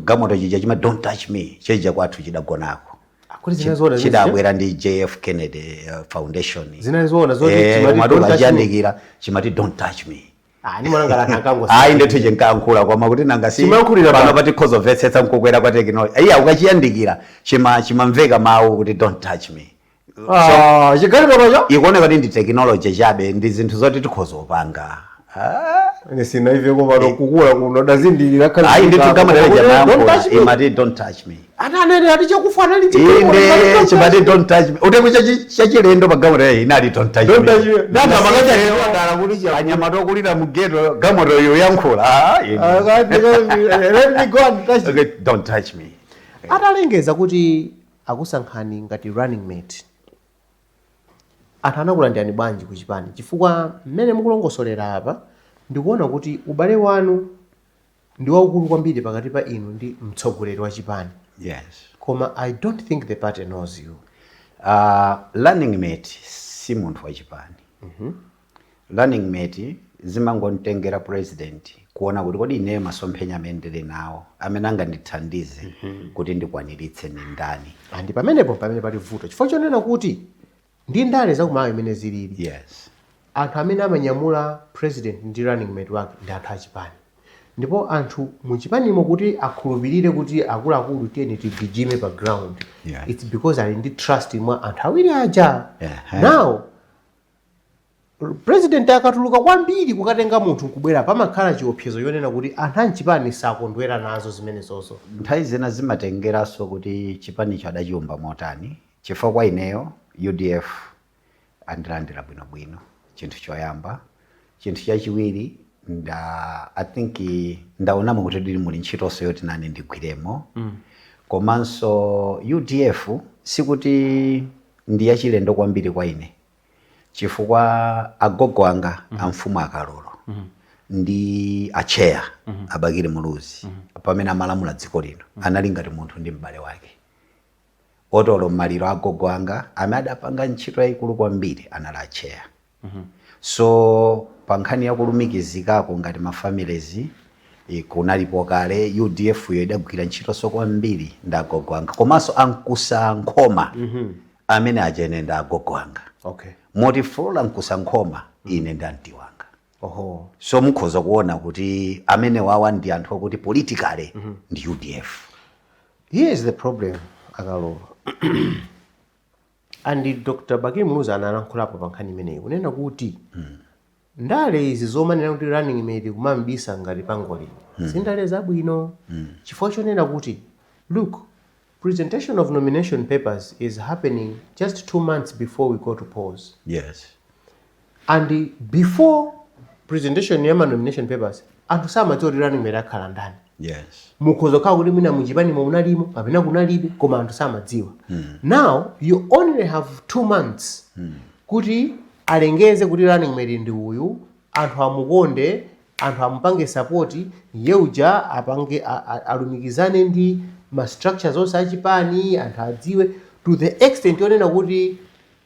Gamoto chija chima "Don't touch me" chija kwathu chidagonako. Akuti zinazoona? Chidabwera ndi JF Kennedy Foundation. Zinazoona zoti chimati Umati "Don't touch me"? Ukachiyandikira chimati "Don't touch me." Ah, ni mwana ngala akango. Ayi, ndithu chinkayankhula, koma kuti nanga si Chimayankhulira pano pa- pati khozomvetsetsa nkukwera kwa technology. Iya, ukachiyandikira chimamveka mawu kuti "Don't touch me." Ah, chigalimotocho? Ikuoneka kuti ndi technology chabe, ndi zinthu zoti tikhozopanga. Ah. Ine sinaiveko pano, kukula kuno dazindikira. Ayi ndithu, gamoto chamayankhula, imati "Don't touch me." Ana ati Chakufa anali Inde, chimati "Don't touch me." Utengo chachilendo pa gamoto inali "Don't touch "Don't me." touch me." Ndanga makachalewa kuti cha Anyamata okulira mu ghetto, gamoto iyo yankhula. Ah, ine. Let me go and touch. Okay, "Don't touch me." Atalengeza kuti akusankhani ngati running mate, anthu anakulandirani bwanji ku chipani? Chifukwa mmene mukulongosolera apa, ndikuona kuti ubale wanu ndi waukulu kwambiri pakati pa inu ndi mtsogoleri wa chipani. Yes. Koma I don't think the party knows you. Running mate si munthu wachipani. Running mate zimangomtengera president kuona kuti kodi ineyo masomphenya amene ndili nawo, amene angandithandize kuti ndikwaniritse ni ndani. Andi pamenepo pamene pali vuto, chifukwa chonena kuti ndi ndale zakumawa imene zilili, anthu amene amanyamula president ndi running mate wake ndi anthu achipani, ndipo anthu muchipanimo kuti akhulupirire kuti akuluakulu tiyeni tigijime pa ground, it's because ali ndi trust mwa anthu awiri aja. Now president akatuluka kwambiri kukatenga munthu nkubwera, pamakhala chiopsezo chonena kuti anthu amchipani sakondwera nazo zimenezozo. Nthawi zina zimatengeranso kuti chipanicho adachiumba motani, chifukwa kwa ineyo UDF andilandira bwinobwino, chinthu choyamba. Chinthu chachiwiri, I think ndaonamo kuti ndili muli ntchitonso yoti nane ndigwiremo. Komanso UDF sikuti ndi yachilendo kwambiri kwa ine, chifukwa agogo anga amfumu Akalolo ndi acheya Abakili Muluzi, pamene amalamula dziko lino, anali ngati munthu ndi m'bale wake. Otolo maliro agogo anga, amene adapanga ntchito yayikulu kwambiri anali acheya. So pa nkhani yakulumikizikako ngati ma families kunalipo kale. UDF yo idagwira ntchitonso kwambiri ndi agogo anga, komanso ankusa Nkhoma amene achene ndi agogo anga. Moti Flora Nkusa Nkhoma ine ndi auntie wanga. So mukhoza kuona kuti amene wawa ndi anthu okuti politically ndi UDF. Here is the problem, Akalolo, and Dr. Bakili Muluzi analankhulapo pa nkhani imeneyi, kunena kuti ndale izi zomanena kuti running mate kumambisa ngati pangolini si ndale zabwino, chifukwa chonena kuti, look, presentation of nomination papers is happening just 2 months before we go to polls. And before presentation ya ma nomination papers, anthu samadziwa kuti running mate akhala ndani. Mukhoza kukhala kuti mwina muchipanimo munalimo kapena kunalibe, koma anthu samadziwa. Now you only have 2 months kuti alengeze kuti running mate ndi uyu, anthu amukonde, anthu amupange support, yeuja apange alumikizane ndi ma structures onse achipani, anthu adziwe to the extent yonena kuti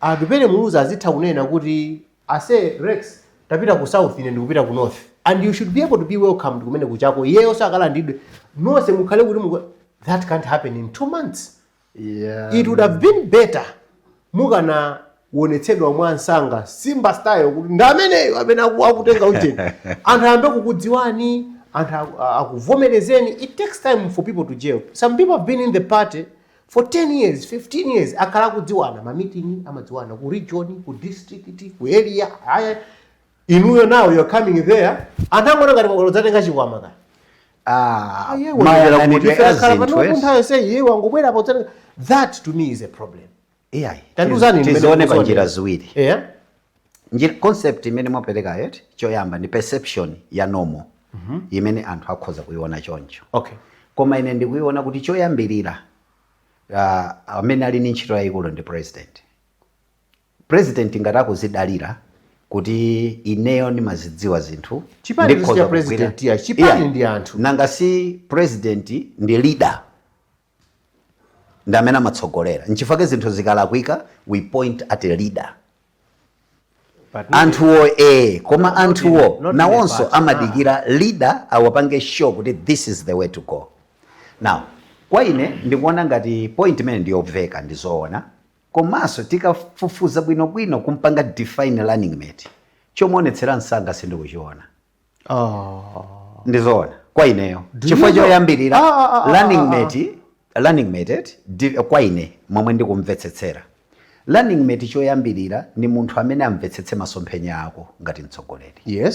Atupele Muluzi azitha kunena kuti, "Ase Rex, tapita ku south, ine ndikupita ku north," and you should be able to be welcomed kumene kuchako, iyeyo sakalandidwe, nonse mukhale kuti that can't happen in 2 months. It would have been better mukanaonetsedwa mwansanga, Simba style, kuti ndi ameneyo amene akutenga ujeni, anthu ayambe kukudziwani, anthu akuvomerezeni. It takes time for people to gel. Some people have been in the party for 10 years, 15 years, akhala akudziwana, ma meeting amadziwana ku region, ku district, ku area. Aya, inuyo now you're coming there, anthu angona ngati udzatenga chikwama kaya. Ah, Iye mayang'anidwe a akhala zinthu, pano yes. nthawi yonse iye wangobwera po. That to me is a problem. Iyayi. Tandiuzani mmene Tizione pa mukuziona. njira ziwiri. Yeah. Njira concept imene mwaperekayo, choyamba ndi perception ya normal imene anthu akhoza kuiona choncho. Koma ine ndikuiona kuti choyambirira, amene ali ndi ntchito yayikulu ndi president. President ngati akuzidalira kuti ineyo ndimazidziwa zinthu, Chipani ndikhoza cha kugwira. president ya chipani ndi anthu. Nanga si president ndi leader, ndi amene amatsogolera. Nchifukwa zinthu zikalakwika, we point at a leader. But Anthuwo, koma anthuwo not in nawonso a party. Amadikira leader awapange show kuti this is the way to go. Now, kwa ine ndikuona ngati point imene ndiyobveka, ndizoona. Komanso tikafufuza bwinobwino kumpanga define running mate, chomuonetsera msanga sindikuchiona. Oh. Ndizoona kwa ineyo. Do Chifukwa you know? choyambirira, Ah. running mate, running mate kwa ine momwe ndikumvetsetsera running mate, choyambirira ni munthu amene amvetsetse masomphenya ako ngati mtsogoleri.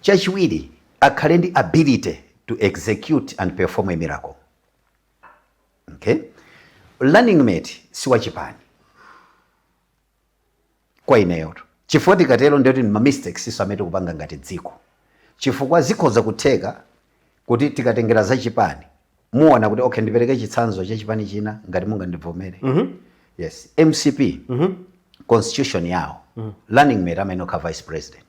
Chachiwiri, akhale ndi ability to execute and perform a miracle. Okay, running mate si wachipani kwa ineyoto, chifukwa tikatero ndiyoti ma mistakes iso amene tikupanga ngati dziko, chifukwa zikhoza kutheka kuti tikatengera zachipani, muona kuti, okay, ndipereke chitsanzo cha chipani china ngati mungandivomere. Yes, MCP, constitution yawo, running mate amene okha vice president,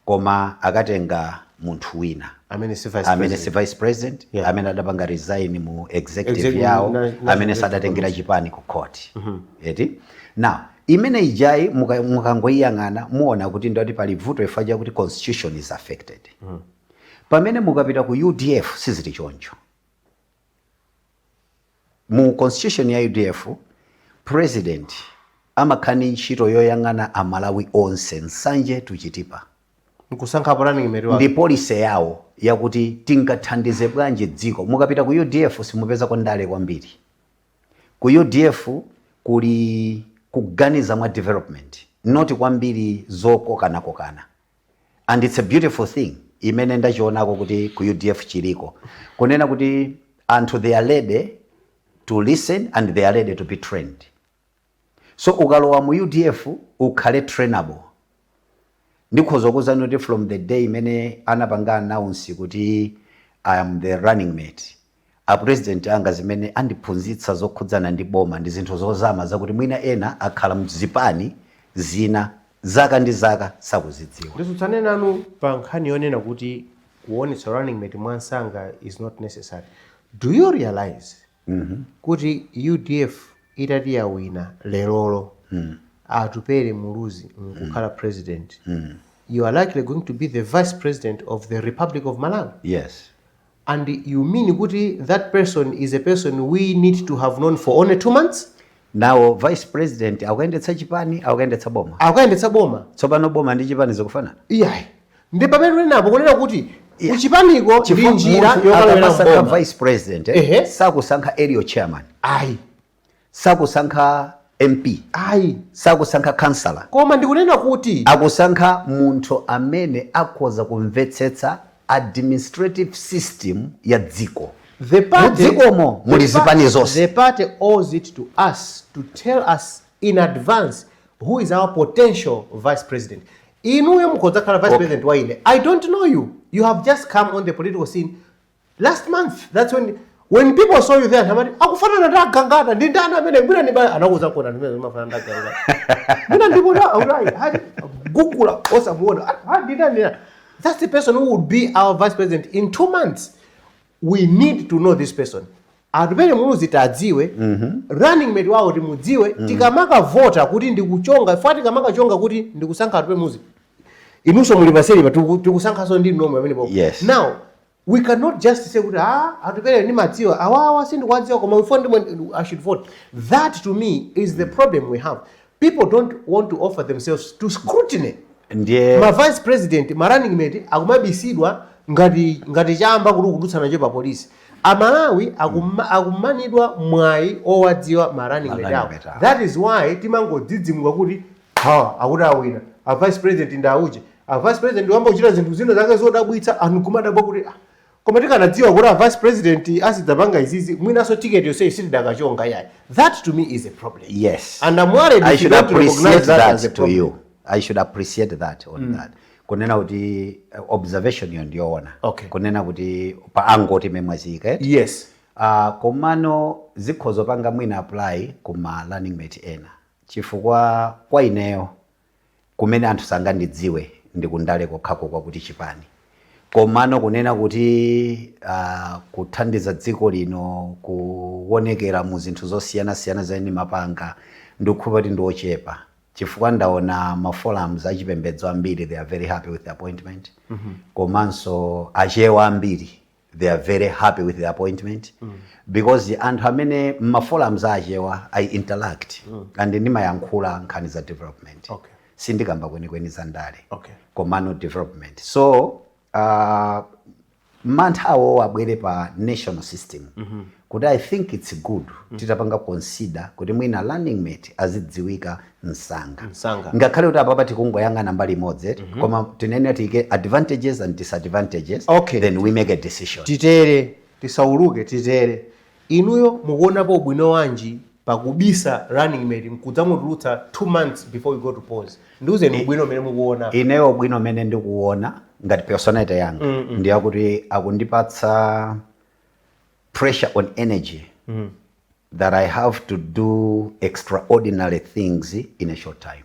koma akatenga munthu wina amene si vice amene president. Si vice president, amene adapanga resign mu executive yawo, National amene Executive. sadatengera chipani ku court eti. Now, imene ijayi mukangoyiyang'ana muona kuti ndoti pali vuto ifo chakuti constitution is affected. Pamene mukapita ku UDF sizili choncho. Mu constitution ya UDF, president amakhala ndi ntchito yoyang'ana Amalawi onse, Nsanje to Chitipa. Nkusankhapo running mate wake. Ndi policy yawo yakuti tingathandize bwanji dziko. Mukapita ku UDF simupezako ndale kwambiri. Ku UDF kuli kuganiza mwa development, not kwambiri zokokanakokana, and it's a beautiful thing imene ndachionako kuti ku UDF chiliko kunena kuti anthu, they are ready to listen and they are ready to be trained. So ukalowa mu UDF ukhale trainable. Ndikhoza kuwuzani kuti from the day imene anapanga announce kuti I am the running mate, a president anga zimene andiphunzitsa zokhudzana ndi boma ndi zinthu zozama zakuti mwina ena akhala mzipani zina zaka ndi zaka sakuzidziwa. Nditsutsane nanu pa nkhani yonena kuti kuonetsa running mate mwansanga is not necessary. Do you realize kuti UDF itati yawina lerolo, Atupele Muluzi nkukhala president, you are likely going to be the vice president of the Republic of Malawi? Yes. And you mean kuti that person is a person we need to have known for only 2 months? Nawo vice president akuyendetsa chipani, akuyendetsa boma? Akuyendetsa boma. Tsopano boma ndi chipani zikufanana? Iyayi, ndi pamene tili kunena kuti kuchipaniko ndi Chifukwa njira munthu yokalowera akamasankha mboma. vice president, sakusankha area chairman, Ayi. sakusankha MP, Ayi. sakusankha councillor. Koma ndikunena kuti Akusankha munthu amene akhoza kumvetsetsa administrative system ya dziko. The party, Mudzikomo muli zipani zonse. The party owes it to us to tell us in advance who is our potential vice president. Inuyo mukhoza kukhala vice president wa ine. I don't know you. You have just come on the political scene last month. That's when people saw you there, amati akufanana ndi Agangata, ndi ndani amene mwina ndi bale anakuza kuona ndimene zimafanana ndi Agangata. Mwina ndikuona aulai hadi gugula osamuona. Ah, ndi ndani, ndi ndani? That's the person who would be our vice president in 2 months. We need to know this person. Atupele Muluzi tadziwe, running mate wawo timudziwe, tikamakavota kuti ndikuchonga fa, tikamakachonga kuti ndikusankha Atupele Muluzi, inunso muli paselipa, tikusankhanso ndi nomwe pamenepo. Now we cannot just say kuti, ah, Atupele ndimadziwa, awawa sindikuwadziwa, koma before ndimwe I should vote. That to me is the problem we have. People don't want to offer themselves to scrutiny. Ndiye Ma vice president, ma running mate akumabisidwa ngati chamba kuti kudutsa nacho pa polisi. Amalawi akumanidwa mwayi owadziwa ma running Ma mate running awo. mate awo. That is why timangodzidzimuka kuti ha, akuti awina, a vice president ndi auje, a vice president wamba kuchita zinthu zina zake zodabwitsa, anthu kumadabwa kuti, ah, Koma tikanadziwa kuti a vice president azidzapanga izizi, mwinaso ticket yonse sitidakachonga yayi. That to me is a problem. And I'm worried I if you should don't recognize appreciate that as a that to problem. you. I should appreciate that on that. Kunena kuti observation yo ndiyoona. Kunena kuti pa angoti memwazika. Yes. Komano zikhozo panga mwina apply kuma running mate ena. Chifukwa kwa ineyo kumene anthu sangandidziwe ndikundale kokhako kwakuti chipani. Komano kunena kuti kuthandiza dziko lino kuonekera mu zinthu zosiyanasiyana zimene mapanga, ndikukhulupirira kuti ndiochepa, chifukwa ndaona ma forums achipembedzo ambiri, they are very happy with the appointment. Komanso achewa ambiri, they are very happy with the appointment, because anthu amene ma forums achewa I interact and ndimayankhula nkhani za development. Sindikamba kwenikweni za ndale, komano development. So mantha awo abwere pa national system kuti I think it's good titapanga consider kuti mwina running mate azidziwika msanga. Msanga. Ngakhale kuti apapa tikungoyang'ana mbali imodzi, koma tinene tiyike advantages and disadvantages, then we make a decision. Titere, tisauluke, titere, inuyo mukuonapo ubwino wanji pakubisa running mate nkudzamutulutsa 2 months before we go to pause? Ndiuzeni ubwino umene mukuona. Ineyo ubwino umene ndikuona ngati personality yanga ndiyakuti akundipatsa pressure on energy that I have to do extraordinary things in a short time.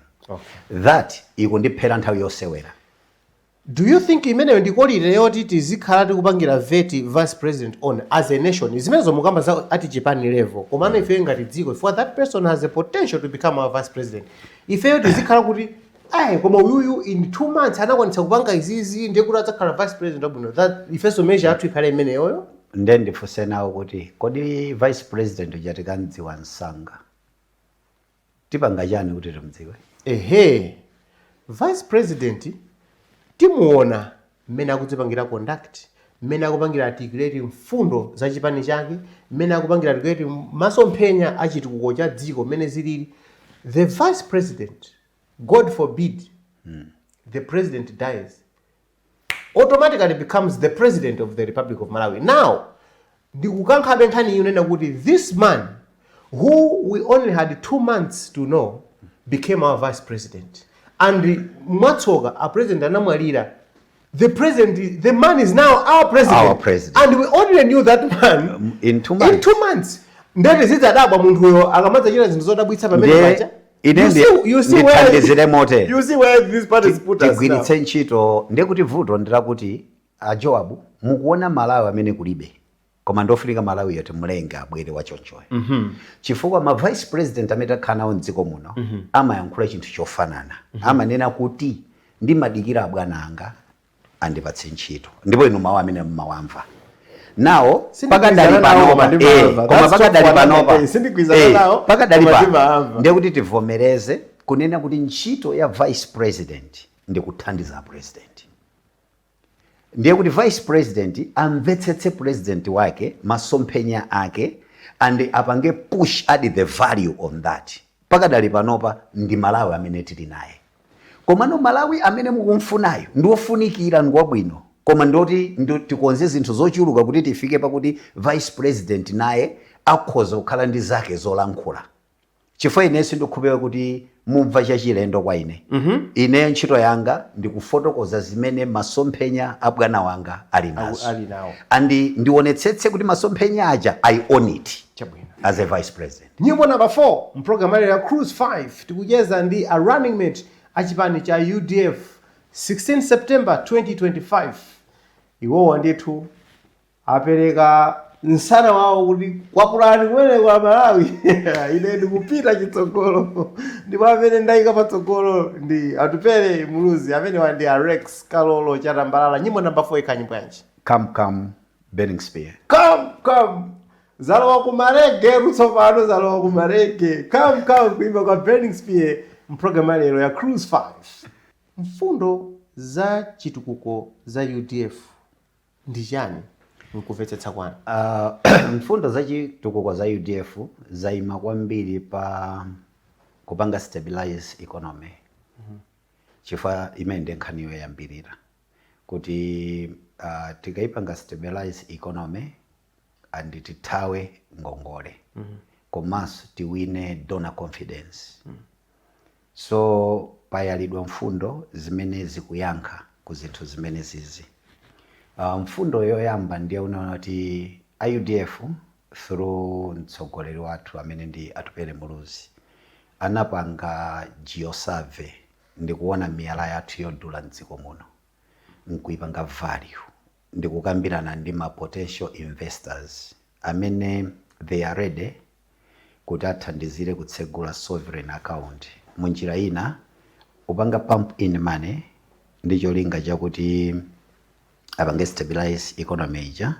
That ikundiphera nthawi yosewera. Do you think imeneyo ndi quality yoti tizikhala tikupangira vet vice president on as a nation? Zimenezo mukamba za ati chipani level, komano ifeyo ngati dziko, if that person has a potential to become our vice president, ifeyo tizikhala kuti ayi, koma uyuyu in 2 months anakwanitsa kupanga izizi, ndiye kuti adzakhala vice president wabwino, that ifenso measure yathu ikhale imeneyoyo? Nde ndifunse nawo kuti kodi vice president uja tikamdziwa msanga, tipanga chani kuti timdziwe? Ehe, vice president timuona mmene akudzipangira conduct, mmene akupangira articulate mfundo za chipani chake, mmene akupangira articulate masomphenya a chitukuko cha dziko mmene zilili. The vice president, God forbid the president dies, automatically becomes the president of the Republic of Malawi. Now ndikukankhabe nkhani iyi, unena kuti this man who we only had 2 months to know became our vice president, and mwatsoka a president anamwalira, the president, the man is now our president. Our president. And we only knew that man in 2 in months. 2 months. Ndati zidzadabwa munthuyo akamadzachita zinthu zodabwitsa pamene Ndiye paja. ine You see where ndithandizire motere. You see where this party is put us now. Tigwiritse ntchito, ndiye kuti vuto ndilakuti a Joabu mukuona Malawi amene kulibe, koma ndofunika Malawi yoti mlenge abwere wachonchoyo, chifukwa ma vice president amene takhala nawo mdziko muno amayankhula chinthu chofanana. Amanena kuti ndimadikira abwana anga andipatse ntchito, ndipo inu mawu amene mmawamva nawo pakadali Sindigwirizana nawo, panopa koma ndimamva. Koma That's pakadali top one panopa day. Sindigwirizana nawo, pakadali koma pano ndimamva. ndiye kuti tivomereze kunena kuti ntchito ya vice president ndi kuthandiza president. Ndiye kuti vice president amvetsetse president wake, masomphenya ake, and apange push, add the value on that. Pakadali panopa ndi Malawi amene tili naye, komano Malawi amene mukumfunayo ndi wofunikira, ndi wabwino, koma ndoti tikonze zinthu zochuluka kuti tifike pakuti vice president naye akhoza kukhala ndi zake zolankhula, chifukwa inenso ndikukhulupirira kuti mumva chachilendo kwa ine. Ine ntchito yanga ndikufotokoza zimene masomphenya a bwana wanga ali nazo. Ali nawo. And ndionetsetse kuti masomphenya aja, I own it Chabwino. as a vice president. Nyimbo namba 4 mpulogalamu ya Cruise 5. Tikucheza ndi a running mate achipani cha UDF 16 September 2025. Iwowa ndithu apereka msana wawo kuti kwapulani kumene kwa Malawi, ine ndikupita chitsogolo, ndipo amene ndayika patsogolo ndi Atupele Muluzi. Amene wa ndi a Rex Kalolo Chatambalala. Nyimbo namba 4 ikhala nyimbo yanji? Come Come, Burning Spear. Come Come, zalowa kuma reggae tsopano, zalowa kuma reggae. Come Come, kuimba kwa Burning Spear mpulogalamu ya lero ya Cruise 5. Mfundo za chitukuko za UDF ndi chani mkumvetsetsa kwanu? Mfundo za chitukuko za UDF zayima kwambiri pa kupanga stabilize economy, chifukwa imene ndi nkhani yoyambirira kuti Tikaipanga stabilize economy and tithawe ngongole, komanso tiwine donor confidence. So payalidwa mfundo zimene zikuyankha ku zinthu zimene zizi. Mfundo yoyamba ndiye unaona kuti UDF through mtsogoleri wathu amene ndi Atupele Muluzi anapanga geosurvey ndikuona miyala yathu yodula mdziko muno, nkuipanga value, ndikukambirana ndi ma potential investors amene they are ready kuti athandizire kutsegula sovereign account. Munjira ina, upanga pump in money ndi cholinga chakuti apange stabilize economy ija.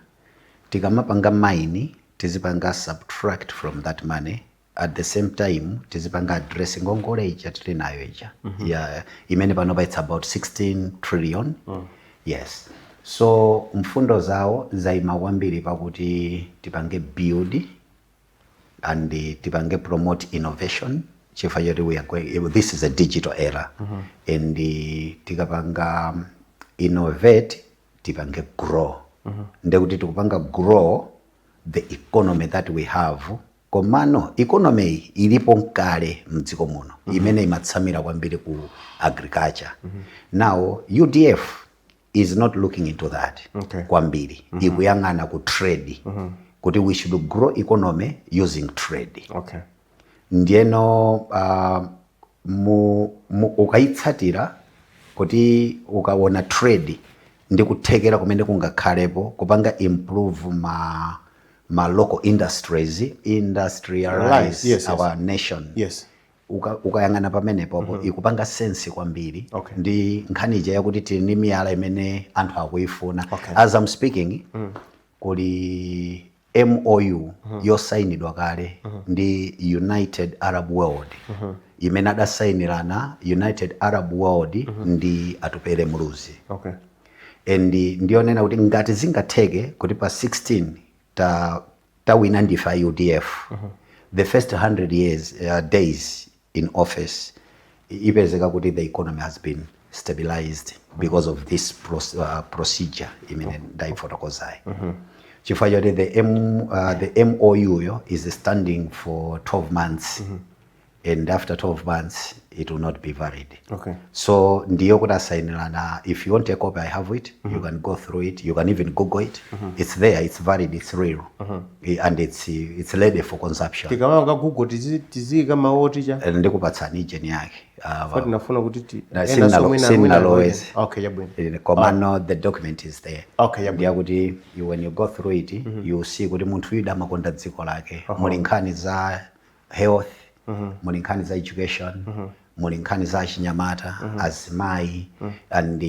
Tikamapanga mine, tizipanga subtract from that money. At the same time, tizipanga address ngongole ija tili nayo ija ya imene panopa it's about 16 trillion. Yes, so mfundo zawo zayima kwambiri pakuti tipange build and tipange promote innovation, chifukwa choti we are going, this is a digital era, and tikapanga innovate, tipange grow, ndekuti tikupanga grow the economy that we have. Komano economy iyi ilipo nkale mdziko muno, imene imatsamira kwambiri ku agriculture. Now UDF is not looking into that kwambiri. Ikuyang'ana ku trade, kuti we should grow economy using trade. Ndiyeno ukayitsatira kuti ukaona trade ndi kuthekera kumene kungakhalepo kupanga improve ma local industries, industrialize our nation. Ukayang'ana pamenepopo, ikupanga sense kwambiri. Ndi nkhani ija yakuti tili ndi miyala imene anthu akuyifuna. As I'm speaking, kuli MOU yosayinidwa kale ndi United Arab World, imene adasayinirana United Arab World ndi Atupele Muluzi. And ndiyonena kuti ngati zingatheke kuti pa 16 tawina ndife a UDF, the first 100 years, days in office, ipezeka kuti the economy has been stabilized because of this procedure imene ndayifotokozayi, chifukwa choti the MOU yo is standing for 12 months, and after 12 months it will not be valid. So ndiyo kuti asayinirana. If you want a copy, I have it. You can go through it. You can even Google it. It's there, it's valid, it's real. And it's ready for consumption. Tikamanga Google, tiziyika mawu oti cha? Ndikupatsani ijeni yake. Fa tinafuna kuti Na ena sinaloweze. Okay, chabwino. Komano the document is there. Okay, chabwino. Ndiyakuti when you go through it, you see kuti munthu uyu amakonda dziko lake. Muli nkhani za health, muli nkhani za education, muli nkhani za achinyamata, azimayi, and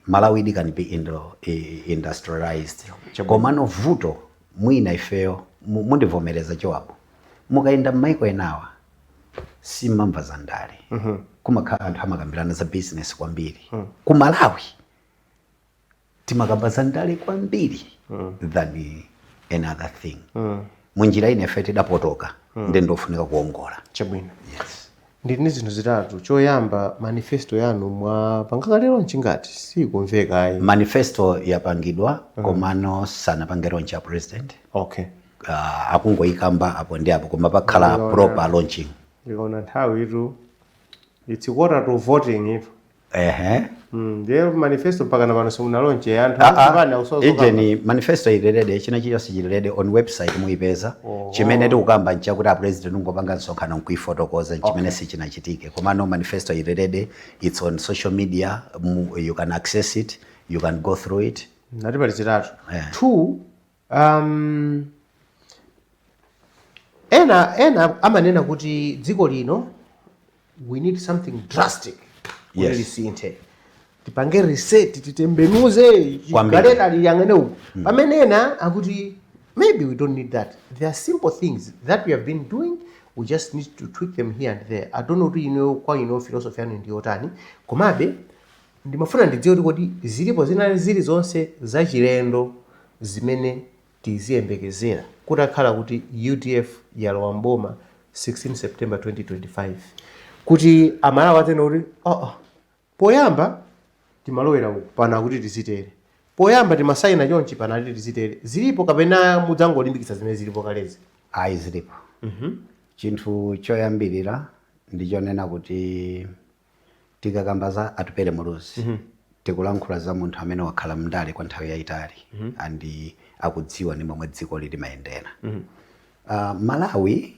Malawi can be industrialized. Komano vuto mwina ifeyo, mundivomereza Jowabu, mukayenda m'maiko enawa simamva za ndale. Kumakhala anthu amakambirana za business kwambiri. Ku Malawi timakamba za ndale kwambiri than any other thing. Munjira ine ife tidapotoka, ndi ndofunika kuongola. Chabwino. Yes. Ndili ndi zinthu zitatu. Choyamba, manifesto yanu mwapanga lero nchingati? Sikumveka ayi. Manifesto yapangidwa, komano sanapange launch ya president. Akungoyikamba apo ndi apo, koma pakhala proper launching. Ndikaona nthawi itu, it's quarter to voting itu. Ndiye manifesto mpaka na pano simunalaunche, anthu azipani akusowa. Ijeni, manifesto ili ready, china chilichonse chili ready on website, muyipeza. Chimene tikukamba nchakuti a president ungopanga msonkhano nkuifotokoza, chimene sichinachitike. Komano manifesto ili ready, it's on social media, you can access it, you can go through it. Nati pali zitatu. Two, ena amanena kuti dziko lino we need something drastic kuti lisinthe, tipange reset, titembenuze Kwambiri. galeta liyang'ane uku, pamene ena akuti maybe we don't need that. There are simple things that we have been doing, we just need to tweak them here and there. I don't know kuti ino kwa ino philosophy yanu ndiyotani, komabe ndimafuna ndidziwe kuti kodi zilipo zina zili zonse zachilendo zimene tiziyembekezera kuti akhala kuti UDF yalowa mboma 16 September 2025, kuti Amalawi atene kuti oh, poyamba timalowera uku, pano akuti tizitere? Poyamba timasayina chonchi, panali tizitere. Zilipo kapena mudzangolimbikitsa zimene zilipo kalezi? Ayi, zilipo. Chinthu choyambirira ndichonena kuti tikakamba za Atupele Muluzi, tikulankhula za munthu amene wakhala mndale kwa nthawi yayitali and akudziwa ndi momwe dziko limayendera. Malawi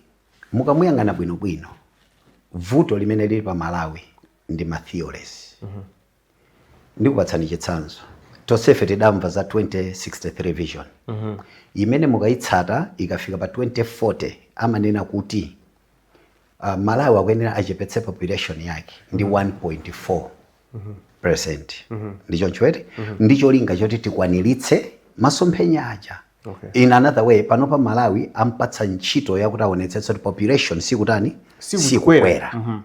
mukamuyang'ana bwinobwino, vuto limene lili pa Malawi ndi ma theories. Ndikupatsani chitsanzo. Tonsefe tidamva za 2063 vision imene mukayitsata ikafika pa 2040 amanena kuti Malawi akuyenera achepetse population yake ndi 1.4%, ndichoncho eti? Ndi cholinga choti tikwaniritse masomphenya aja. In another way, panopa Malawi ampatsa ntchito yakuti aonetsetse kuti population sikutani? Sikukwera. Sikukwera.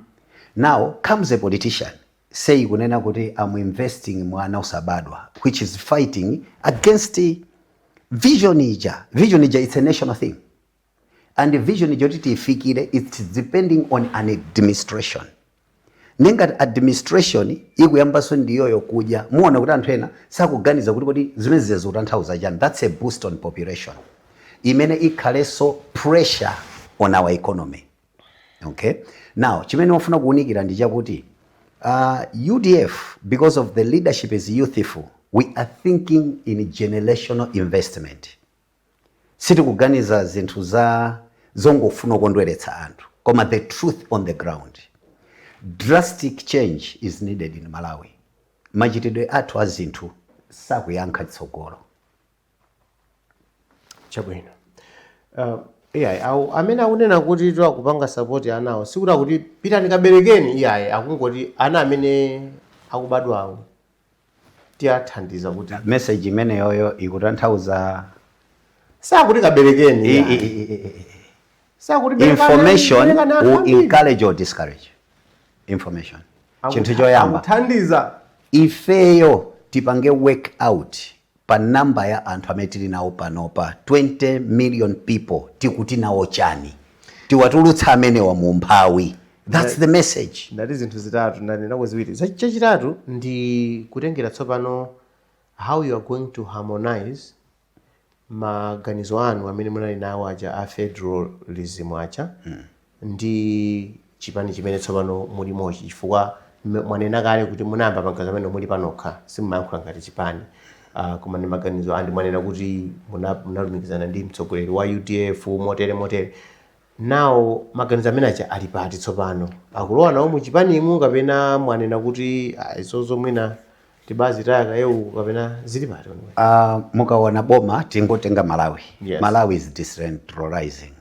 Now comes a politician say kunena kuti I'm investing mwana usabadwa, which is fighting against vision ija. Vision ija, it's a national thing, and the vision ija kuti tiyifikire, it's depending on an administration. Nengati administration ikuyambanso ndiyoyo kudya, muona kuti anthu ena sakuganiza kuti kodi zimene zikutanthauza chani. That's a boost on population imene ikhalenso pressure on our economy. Okay, now chimene wafuna kuwunikira ndi chakuti UDF, because of the leadership is youthful, we are thinking in generational investment. Sitikuganiza zinthu za zongofuna kukondweretsa anthu, koma the truth on the ground, drastic change is needed in Malawi. Machitidwe athu a zinthu sakuyankha tsogolo. Chabwino. Iyayi, awu amene akunena kuti akupanga support anawo, sikuti akuti pitani kaberekeni, iyayi. Akungoti ana amene akubadwawo tiyathandiza kuti Message imeneyoyo ikutanthauza sakuti kaberekeni, iyayi. Sakuti berekani, information berekani anthu will ambiri. Encourage or discourage information. Chinthu choyamba, akuthandiza. Ifeyo tipange work out pa namba ya anthu amene tili nawo panopa, 20 million people, tikuti nawo chani? Tiwatulutsa amenewa mu umphawi. That's the message. Ndati zinthu zitatu, ndanenako ziwiri. Chachitatu ndi kutengera tsopano how you are going to harmonize maganizo anu amene munali nawo aja a federalism aja ndi chipani chimene tsopano mulimochi, chifukwa mwanena kale kuti munayamba maganizo amene muli panokha, simumayankhula ngati chipani, koma ndi maganizo andi mwanena kuti munalumikizana ndi mtsogoleri wa UDF motere motere. Nawo maganizo amene aja ali pati tsopano? Akulowa nawo muchipanimu kapena mwanena kuti ah, izozo mwina tibazitaya kayewu, kapena zili pati kwenikweni? Mukaona boma, tingotenga Malawi. Malawi is decentralizing.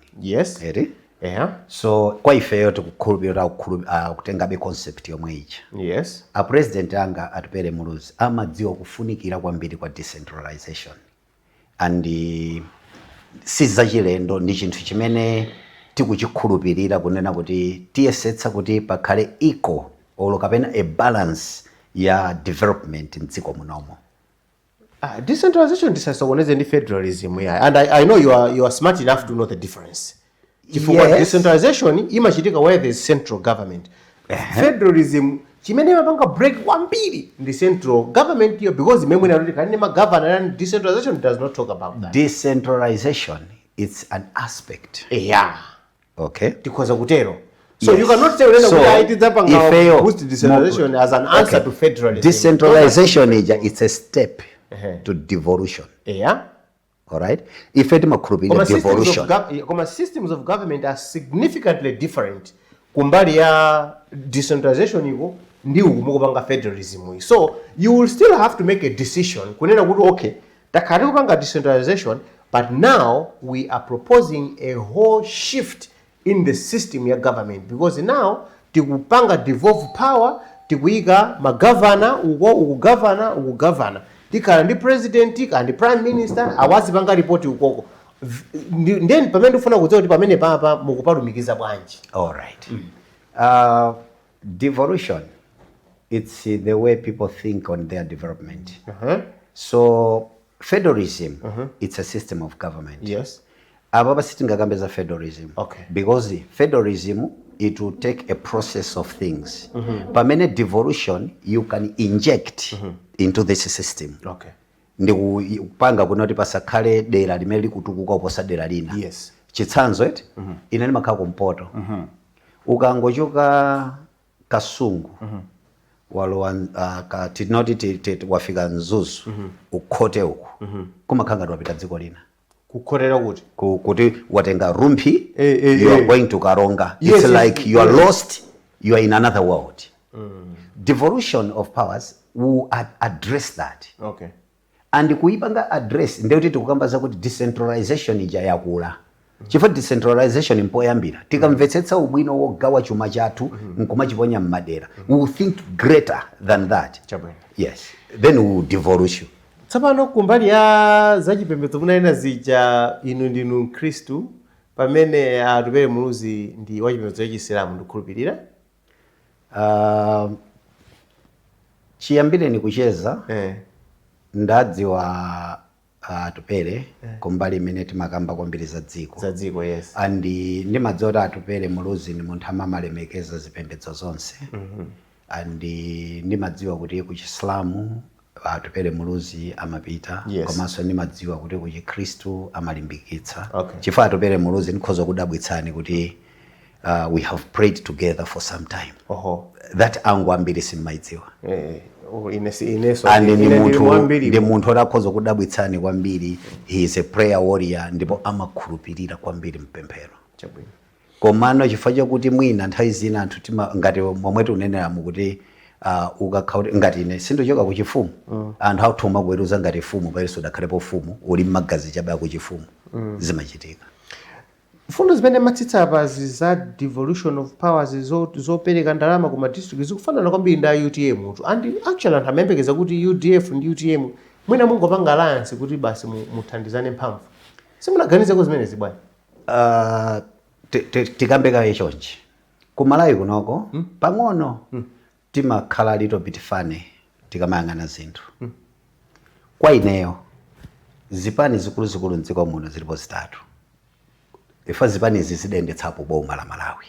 Eri? Yeah. So kwa ifeyo tikukhulupirira kutengabe concept yomwe ija. A president anga Atupele Muluzi amadziwa kufunikira kwambiri kwa decentralization, and si zachilendo, ndi chinthu chimene tikuchikhulupirira kunena kuti tiyesetsa kuti pakhale equal olo kapena a balance ya development mdziko munomo. Ah, decentralization tisasokoneze ndi federalism, yeah. And I know you are smart enough to know the difference, chifukwa decentralization imachitika where there is central government. Federalism chimene imapanga break kwambiri ndi central government iyo, because imene mwina kuti kani ma governor, and decentralization does not talk about that. Decentralization, it's an aspect. Okay. Tikhoza kutero. So you cannot say unena So, kuti ayi, tidzapanga ifeyo boost decentralization as an answer to federalism. Decentralization ija, it's a step to devolution. Alright, ife timakhulupirira Koma systems of, devolution. Koma systems of government are significantly different kumbali ya decentralization iko ndi uku mukupanga federalism iyi. So you will still have to make a decision kunena kuti okay, takhala tikupanga decentralization, but now we are proposing a whole shift in the system ya government, because now tikupanga devolve power, tikuyika magavana uko, uku gavana, uku gavana, tikhala ndi president kandi prime minister, awazipanga ripoti ukoko. Then pamene ndikufuna kudziwa kuti pamene papa mukupalumikiza bwanji? All right. Devolution, it's the way people think on their development. So federalism, it's a system of government. Apa sitingakambe za federalism because federalism, it will take a process of things, pamene devolution you can inject into this system. Ndi kupanga kunoti pasakhale dera limene likutukuka kuposa dera lina. Chitsanzo eti, ine ndimakhala kumpoto. Ukangochoka Kasungu, walowa tinoti wafika Mzuzu, ukhote uku, kumakhala ngati wapita dziko lina. Kukhotera kuti? Kuti watenga Rumphi, you are going to Karonga. It's like you are lost, you are in another world. Devolution of powers will address that. And kuipanga address, ndekuti tikukamba zakuti decentralization ija yakula, chifukwa decentralization mpoyambira tikamvetsetsa ubwino wogawa chuma chathu nkumachiponya mmadera, we will think greater than that. Chabwino. Yes, then we will devolve you. Tsopano kumbali ya zachipembedzo munanena zija, inu ndinu Mkhristu, pamene Atupele Muluzi ndi wachipembedzo cha Chisilamu, ndikukhulupirira. Chiyambireni kucheza, ndadziwa Atupele kumbali imene timakamba kwambiri za dziko. Za dziko, yes. And ndimadziwa kuti Atupele Muluzi ni munthu amamalemekeza zipembedzo zonse, and ndimadziwa kuti ku Chisilamu Atupele Muluzi amapita, komanso ndimadziwa kuti ku Chikhristu amalimbikitsa, chifukwa Atupele Muluzi, ndikhoza kudabwitsani kuti we have prayed together for some time. Oho. That angle ambiri simmaidziwa. Oh, ine si ineso And ndi ine ndili munthu mwambiri. Ndi munthu otakhoza kudabwitsani kwambiri. He is a prayer warrior ndipo amakhulupirira kwambiri mpemphero. Chabwino. Komano chifukwa chakuti mwina nthawi zina anthu tima ngati momwe tikuneneramu kuti ukakhala kuti ngati ine sindichoka ku chifumu, anthu athoma kuweruza ngati fumu pamene sudakhalepo fumu, uli mmagazi chabe akuchifumu. Zimachitika. Mfundo zimene matsitsa apazi za devolution of powers, zopereka ndalama ku madistrict, zikufanana kwambiri ndi a UTM tu. And actually anthu amayembekeza kuti UDF ndi UTM mwina mungopanga alliance kuti basi muthandizane mphamvu. Simunaganizeko zimenezi bwanji? Tikambe kaye chonchi, kumalawi kunoko pang'ono timakhala little bit funny tikamayang'ana zinthu. Kwa ineyo, zipani zikuluzikulu mdziko muno zilipo zitatu. Ifa zipani izi zidayendetsapo boma la Malawi.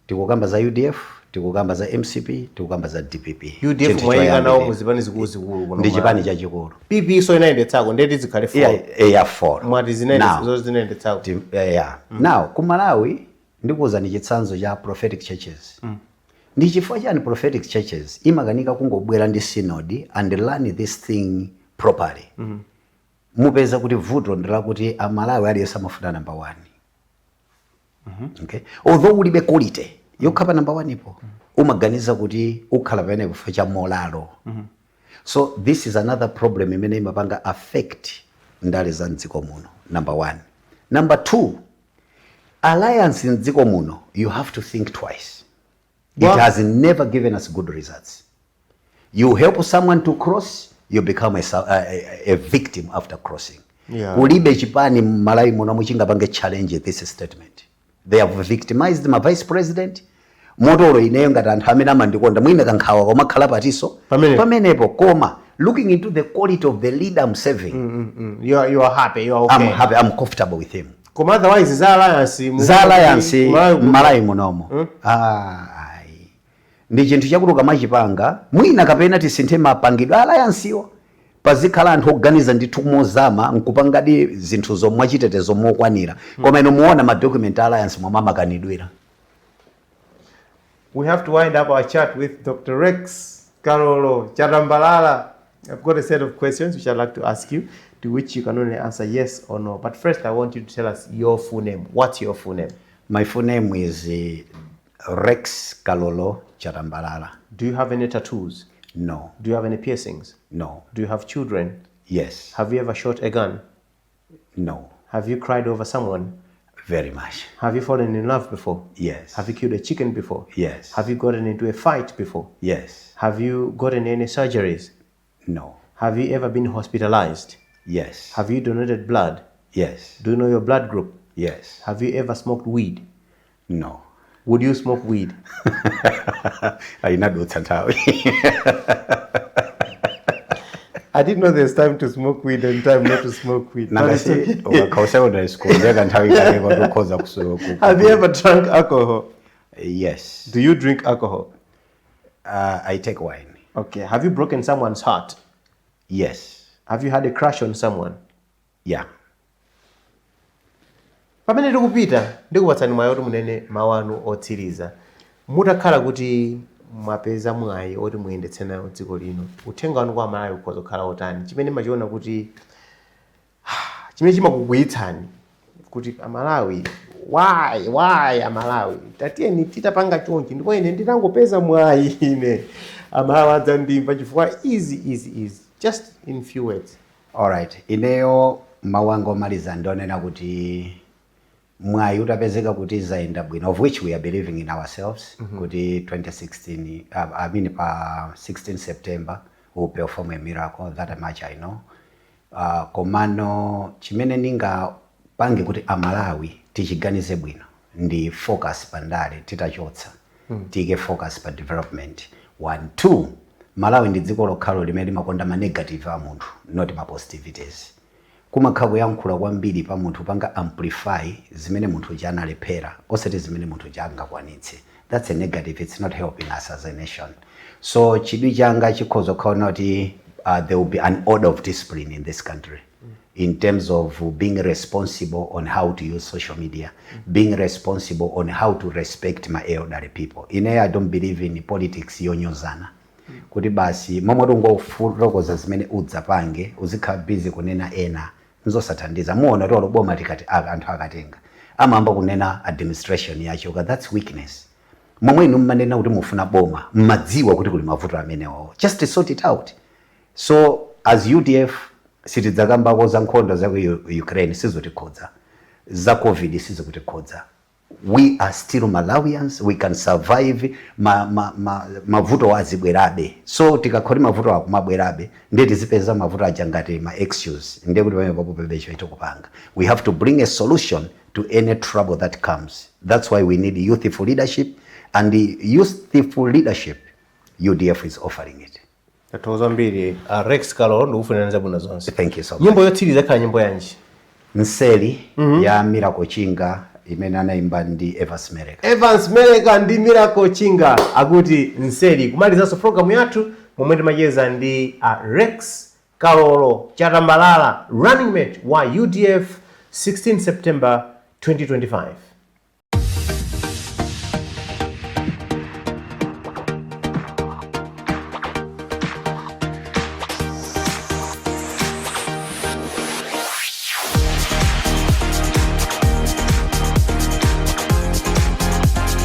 Tikukamba za UDF, tikukamba za MCP, tikukamba za DPP. UDF Chinthu mwayika nawo choyambirira. mu zipani zikuluzikulu kuno Ndi chipani Malawi. chachikulu. PP so inayendetsako, ndeti zikhale four. Yeah, four. Mwati Now, zo zinayendetsako. Yeah. Now ku Malawi ndikuwuzani chitsanzo cha prophetic churches. Ndi chifukwa chani prophetic churches imakanika kungobwera ndi synod and learn this thing properly? Mupeza kuti vuto ndi lakuti Amalawi aliyense amafuna number one. Okay, although ulibe quality yokhala pa number one ipo, umaganiza kuti ukhala pamene chifukwa cha morale. So this is another problem imene imapanga affect ndale za mdziko muno, number one. Number two, alliance mdziko muno, you have to think twice. It has never given us good results. You help someone to cross, you become a victim after crossing. Kulibe chipani Malawi muno muchingapange challenge this statement. They have victimized my vice president. Motolo ineyo ngati anthu amene amandikonda mwina kankhawa komakhala patiso Pamenepo. Pamenepo, koma looking into the quality of the leader I'm serving, You are happy, you are okay. I'm happy, I'm comfortable with him. Koma otherwise za alliance Za alliance Malawi munomo, ayi, ndi chinthu chakuti ukamachipanga mwina kapena tisinthe mapangidwe a alliance iwo, pazikhala anthu oganiza ndithu mozama nkupangadi zinthu zomwe chitetezo mokwanira. Koma ino muona ma document a alliance momwe amakanidwira. We have to wind up our chat with Dr. Rex Kalolo Chatambalala. I've got a set of questions which I'd like to ask you, to which you can only answer yes or no. But first, I want you to tell us your full name. What's your full name? My full name is Rex Kalolo Chatambalala. Do you have any tattoos? No. Do you have any piercings? No. Do you have children? Yes. Have you ever shot a gun? No. Have you cried over someone? Very much. Have you fallen in love before? Yes. Have you killed a chicken before? Yes. Have you gotten into a fight before? Yes. Have you gotten any surgeries? No. Have you ever been hospitalized? Yes. Have you donated blood? Yes. Do you know your blood group? Yes. Have you ever smoked weed? No. Would you smoke weed? Ayinadutsa nthawi. I didn't know there's time to smoke weed and time not to smoke weed. But it's Nangasi okay. ukakhala secondary school ndeka nthawi kake kwati ukhoza Have you ever drunk alcohol? Yes. Do you drink alcohol? I take wine. Okay. Have you broken someone's heart? Yes. Have you had a crush on someone? Yeah. Pamene tikupita, ndikupatsani mwayi oti munene mawu anu otsiriza. Mutakhala kuti mwapeza mwayi oti muyendetse nayo dziko lino, uthenga wanu kwa Amalawi ukhoza kukhala otani? Chimene machiona kuti chimene chimakukwiyitsani kuti Amalawi, why Amalawi, tatiyeni titapanga chonchi, ndipo ine nditangopeza mwayi ine Amalawi adzandimva chifukwa izi, izi, izi, just in few words. Alright, ineyo mawu anga omaliza ndionena kuti mwayi utapezeka kuti zayenda bwino, of which we are believing in ourselves, kuti 2016, I mean pa 16 September we will perform a miracle, that much I know. Komano chimene ndingapange kuti Amalawi tichiganize bwino ndi focus pa ndale titachotsa, tiyike focus pa development. One, two, Malawi ndi dziko lokhalo limene limakonda ma negative a munthu, not ma positivities. Kumakhala kuyankhula kwambiri pa munthu, panga amplify zimene munthu uja analephera, osati zimene munthu uja angakwanitse. That's a negative, it's not helping us as a nation. So chidwi changa chikhoza kukhala kuti there will be an order of discipline in this country in terms of being responsible on how to use social media, being responsible on how to respect my elderly people. Ine I don't believe in politics yonyozana, kuti basi momwe tungofotokoza zimene udzapange, uzikhala busy kunena ena, nzosathandiza. Muona tolo boma tikati anthu akatenga amayamba kunena administration yachoka. That's weakness. Momwe inu mmanena kuti mufuna boma, mmadziwa kuti kuli mavuto amenewo, just sort it out. So as UDF sitidzakambako za nkhondo za ku Ukraine, sizotikhudza, za COVID sizikutikhudza. We are still Malawians, we can survive. Mavuto azibwerabe, so tikakhoti mavuto akumabwerabe, ndiye tizipeza mavuto aja ngati ma excuse, ndiye kuti pamene papo pebe choita kupanga. We have to bring a solution to any trouble that comes. That's why we need youthful leadership, and the youthful leadership, UDF is offering it. Tathokoza kwambiri, Rex Kalolo, ndikufunirani zabwino zonse. Thank you so much. Nyimbo yotsiriza ikhala nyimbo yanji? Nseli ya Miracle Chinga imene anayimba ndi Evans Meleka. Evans Meleka ndi Miracle Chinga akuti Nseli. Kumalizanso programu yathu momwe timacheza ndi Rex Kalolo Chatambalala, running mate wa UDF 16 September 2025.